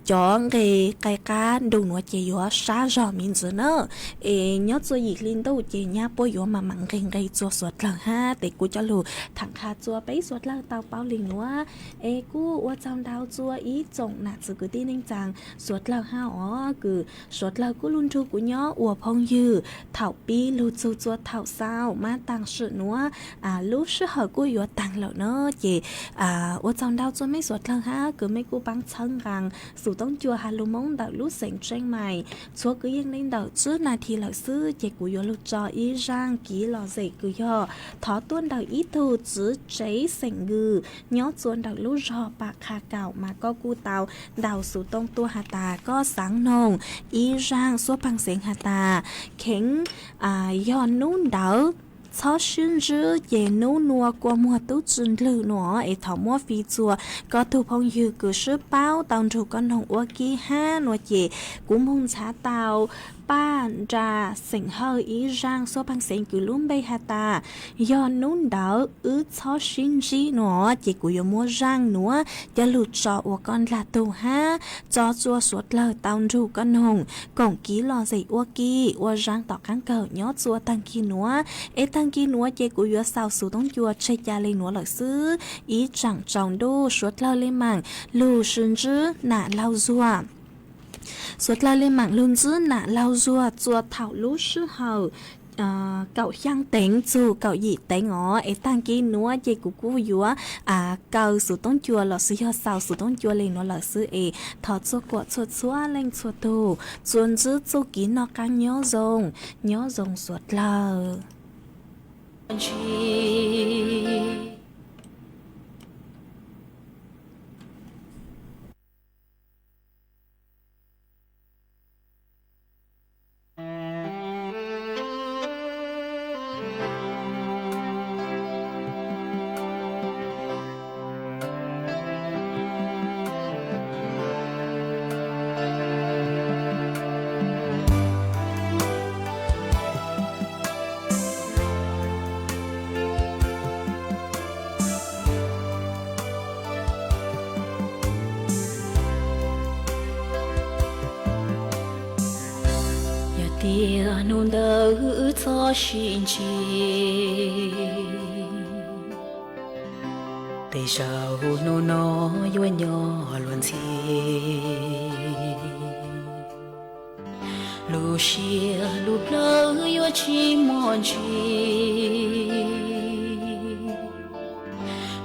cov nqe qai qab ntuj nuav ces yuav sab zog me ntsis na. Es nyob txua yim hli ntuj ces nyab puab yuav mam mam nqeg nqe txua suav dlawg hab, tes kuj coj lug thaam qha txua peb suav dlawg tau paub le nuav. Es kuj ua tsaug ntau txua ib tsoom nam txwv kwv tij neej tsaa suav dlawg hab os, kws suav dlawg kuj lug nrug kuv nyob ua phooj ywg thaum pib lug txug txua thaum xaus mas taam sim nuav lub sij hawm kuj yuav taag lawm na. Ces ua tsaug ntau txua mej suav dlawg hab kws mej kuj paab txhawb nqaa Xum Toob Cua has lug Moob ntawm lub xeev Tseeb Mais. Txhua kwv yees le ntawm tsib nas this lawm xwb ces kuv yuav lug tso ib zaaj kiv lom zem kws yog thov tuaj ntawm ib tug tswv tsev xeem Nkws nyob txua ntawm lub zog Pam Qha Kaum, mas koj kuj tau ntaus xov tooj tuaj has tas koj xaav noog ib zaaj suab paag xeev has tas kheev yog nub ntawd txhob sib ntsib ces nub nua kua muag tub tsi ndlwg nuav es thov muab fi txua koj tug phooj ywg kws sib paub tau nrug koj noog ua ke hab nua ces kuv moog ntxhaav tau Paj Nra xeem Hawj ib zaaj suab paag xeev kws lub npe has tas yog nub ntawd wb txhob sib ntsib nuav ces kuv yuav muab zaaj nuav coj lug tso ua koj ndlag tug hab tso txua suav dlawg tau nrug koj noog koom kiv lom zem ua ke ua zaaj tom qaab kawg nyob txua taag kis nuav. Es taag kis nuav ces kuv yuav xaus Xum Toob Cua tseg ca le nuav lawm xwb. Ib tsaam tsaus ntuj suav dlawg le maam lug sib ntsib nam laug zuag. Suav dlawg le maam lug ntsib nam laug zuag txua thaum lub sij hawm kaum xyaa teev txug kaum yim teev os. Es taag kis nuav ces kuv kuj yuav kaw xuv toob cua los xwb, yog xaus xuv toob cua le nuav lawm xwb es thov txhua kuam txhua txhua leej txhua tug tsuas ntsib txuj kev noj qaab nyob zoo, nyob zoo suav dlawg. Yog tias nub ntawd wb txhob sib ntsib, tej zaum nub no yuav nyob luag ntxhi. Lub siab lub plawv yuav tsis muaj ntsis,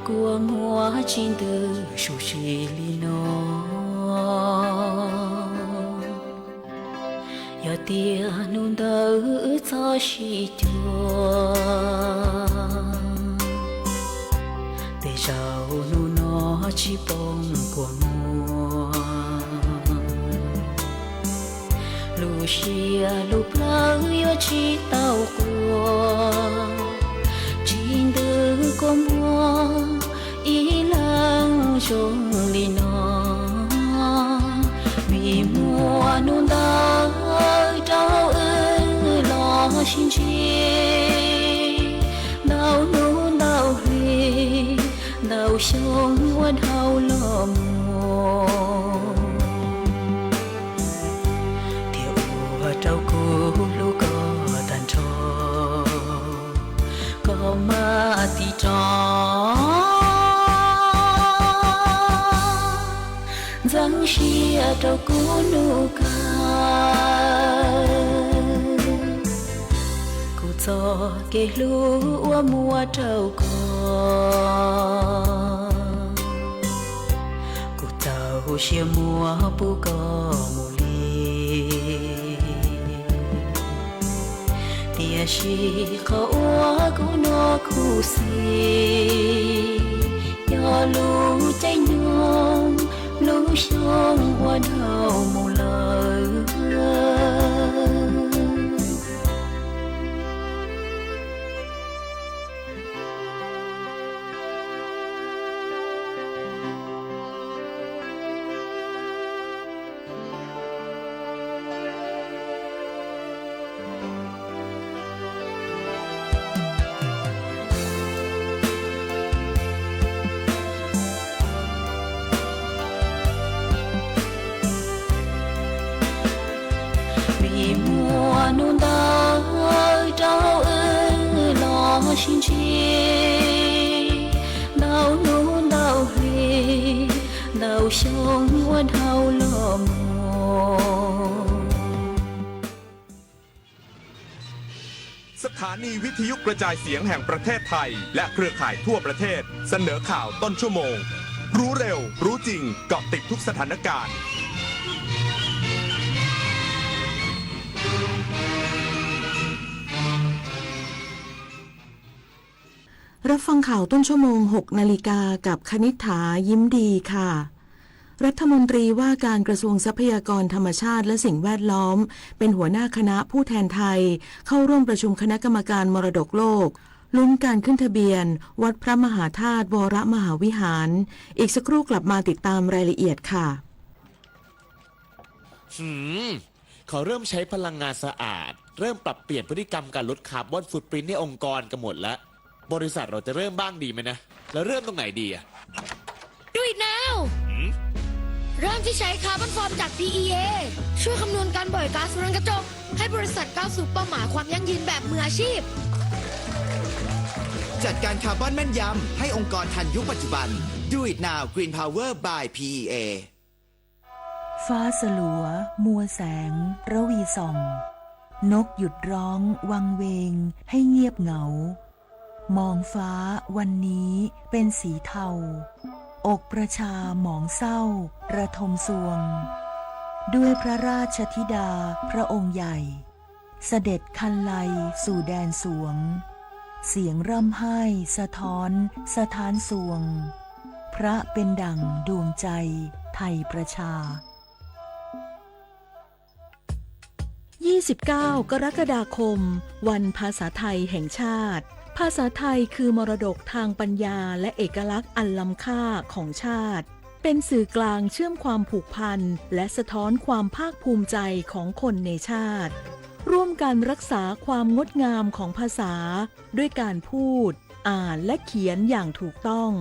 kua muag tsis ntws su si li no. Yog tias nub ntawd wb txhob sib cuag, tej zaum nub no tsis poob kua muag. Lub siab lub plawv yuav tsis tau quas, tsis ntws kua muag ib leeg zoo li no. Vim muaj nub ntawd rau wb los sib ntsib, ntau hnub ntau hli ntau xyoo ua dhau los mus, thiaj ua rau kuv hlub koj tag nrho. Koj mas tig rov ntxeev siab rau kuv nub kawg, kuv txoj kev hlub uas muaj rau koj, kuv txaus siab muab pub koj mus li. Tiam sis qhov uas kuv hnov khuv xim yog lub caij nyoog lub xyoo ua dhau mus lawm. Vim muaj nub ntawd rau wb los sib ntsib, ntau hnub ntau hli ntau xyoo ua dhau los mus. สถานีวิทยุกระจายเสียงแห่งประเทศไทย และเครือข่ายทั่วประเทศ เสนอข่าวต้นชั่วโมง รู้เร็ว รู้จริง เกาะติดทุกสถานการณ์ รับฟังข่าวต้นชั่วโมง หกนาฬิกา กับคณิษฐา ยิ้มดีค่ะ รัฐมนตรีว่าการกระทรวงทรัพยากรธรรมชาติและสิ่งแวดล้อม เป็นหัวหน้าคณะผู้แทนไทย เข้าร่วมประชุมคณะกรรมการมรดกโลก ลุ้นการขึ้นทะเบียน วัดพระมหาธาตุวรมหาวิหาร อีกสักครู่กลับมาติดตามรายละเอียดค่ะ หืม เขาเริ่มใช้พลังงานสะอาด เริ่มปรับเปลี่ยนพฤติกรรมการลดคาร์บอนฟุตปรินท์ในองค์กรกันหมดแล้ว บริษัทเราจะเริ่มบ้างดีไหมนะ แล้วเริ่มตรงไหนดีอะ Do it now หืม เริ่มที่ใช้คาร์บอนฟอร์มจาก พีอีเอ ช่วยคำนวณการปล่อยก๊าซเรือนกระจก ให้บริษัทก้าวสู่เป้าหมายความยั่งยืนแบบมืออาชีพ จัดการคาร์บอนแม่นยำ ให้องค์กรทันยุคปัจจุบัน Do it now Green Power by พีอีเอ ฟ้าสลัว มัวแสง ระวีส่อง นกหยุดร้องวังเวงให้เงียบเหงา มองฟ้าวันนี้เป็นสีเทา อกประชาหมองเศร้าระทมซวง ด้วยพระราชธิดาพระองค์ใหญ่ เสด็จคันไลสู่แดนสวง เสียงร่ำไห้สะท้อนสถานซวง พระเป็นดั่งดวงใจไทยประชา ยี่สิบเก้า กรกฎาคม วันภาษาไทยแห่งชาติ ภาษาไทยคือมรดกทางปัญญาและเอกลักษณ์อันล้ำค่าของชาติ เป็นสื่อกลางเชื่อมความผูกพันและสะท้อนความภาคภูมิใจของคนในชาติ ร่วมกันรักษาความงดงามของภาษา ด้วยการพูด อ่านและเขียนอย่างถูกต้อง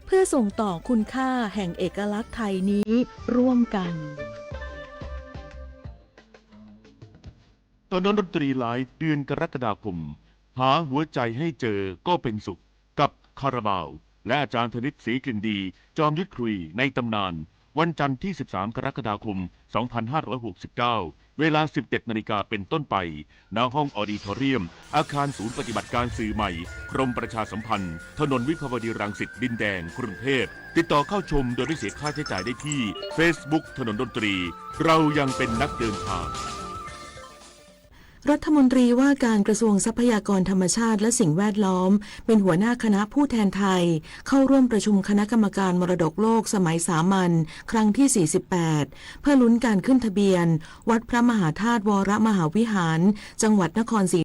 เพื่อส่งต่อคุณค่าแห่งเอกลักษณ์ไทยนี้ร่วมกัน ถนนดนตรีไลฟ์เดือนกรกฎาคม หาหัวใจให้เจอก็เป็นสุข กับคาราบาว และอาจารย์ธนิต ศรีกลิ่นดี จอมยุทธครุยในตำนาน วันจันทร์ที่ สิบสาม กรกฎาคม สองพันห้าร้อยหกสิบเก้า เวลา สิบเจ็ดนาฬิกาเป็นต้นไป ณ ห้องออดิทอเรียม อาคารศูนย์ปฏิบัติการสื่อใหม่ กรมประชาสัมพันธ์ ถนนวิภาวดีรังสิต ดินแดง กรุงเทพฯ ติดต่อเข้าชมโดยไม่เสียค่าใช้จ่ายได้ที่ Facebook ถนนดนตรี เรายังเป็นนักเดินทาง รัฐมนตรีว่าการกระทรวงทรัพยากรธรรมชาติและสิ่งแวดล้อม เป็นหัวหน้าคณะผู้แทนไทย เข้าร่วมประชุมคณะกรรมการมรดกโลกสมัยสามัญครั้งที่ สี่สิบแปด เพื่อลุ้นการขึ้นทะเบียน วัดพระมหาธาตุวรมหาวิหาร จังหวัดนครศรี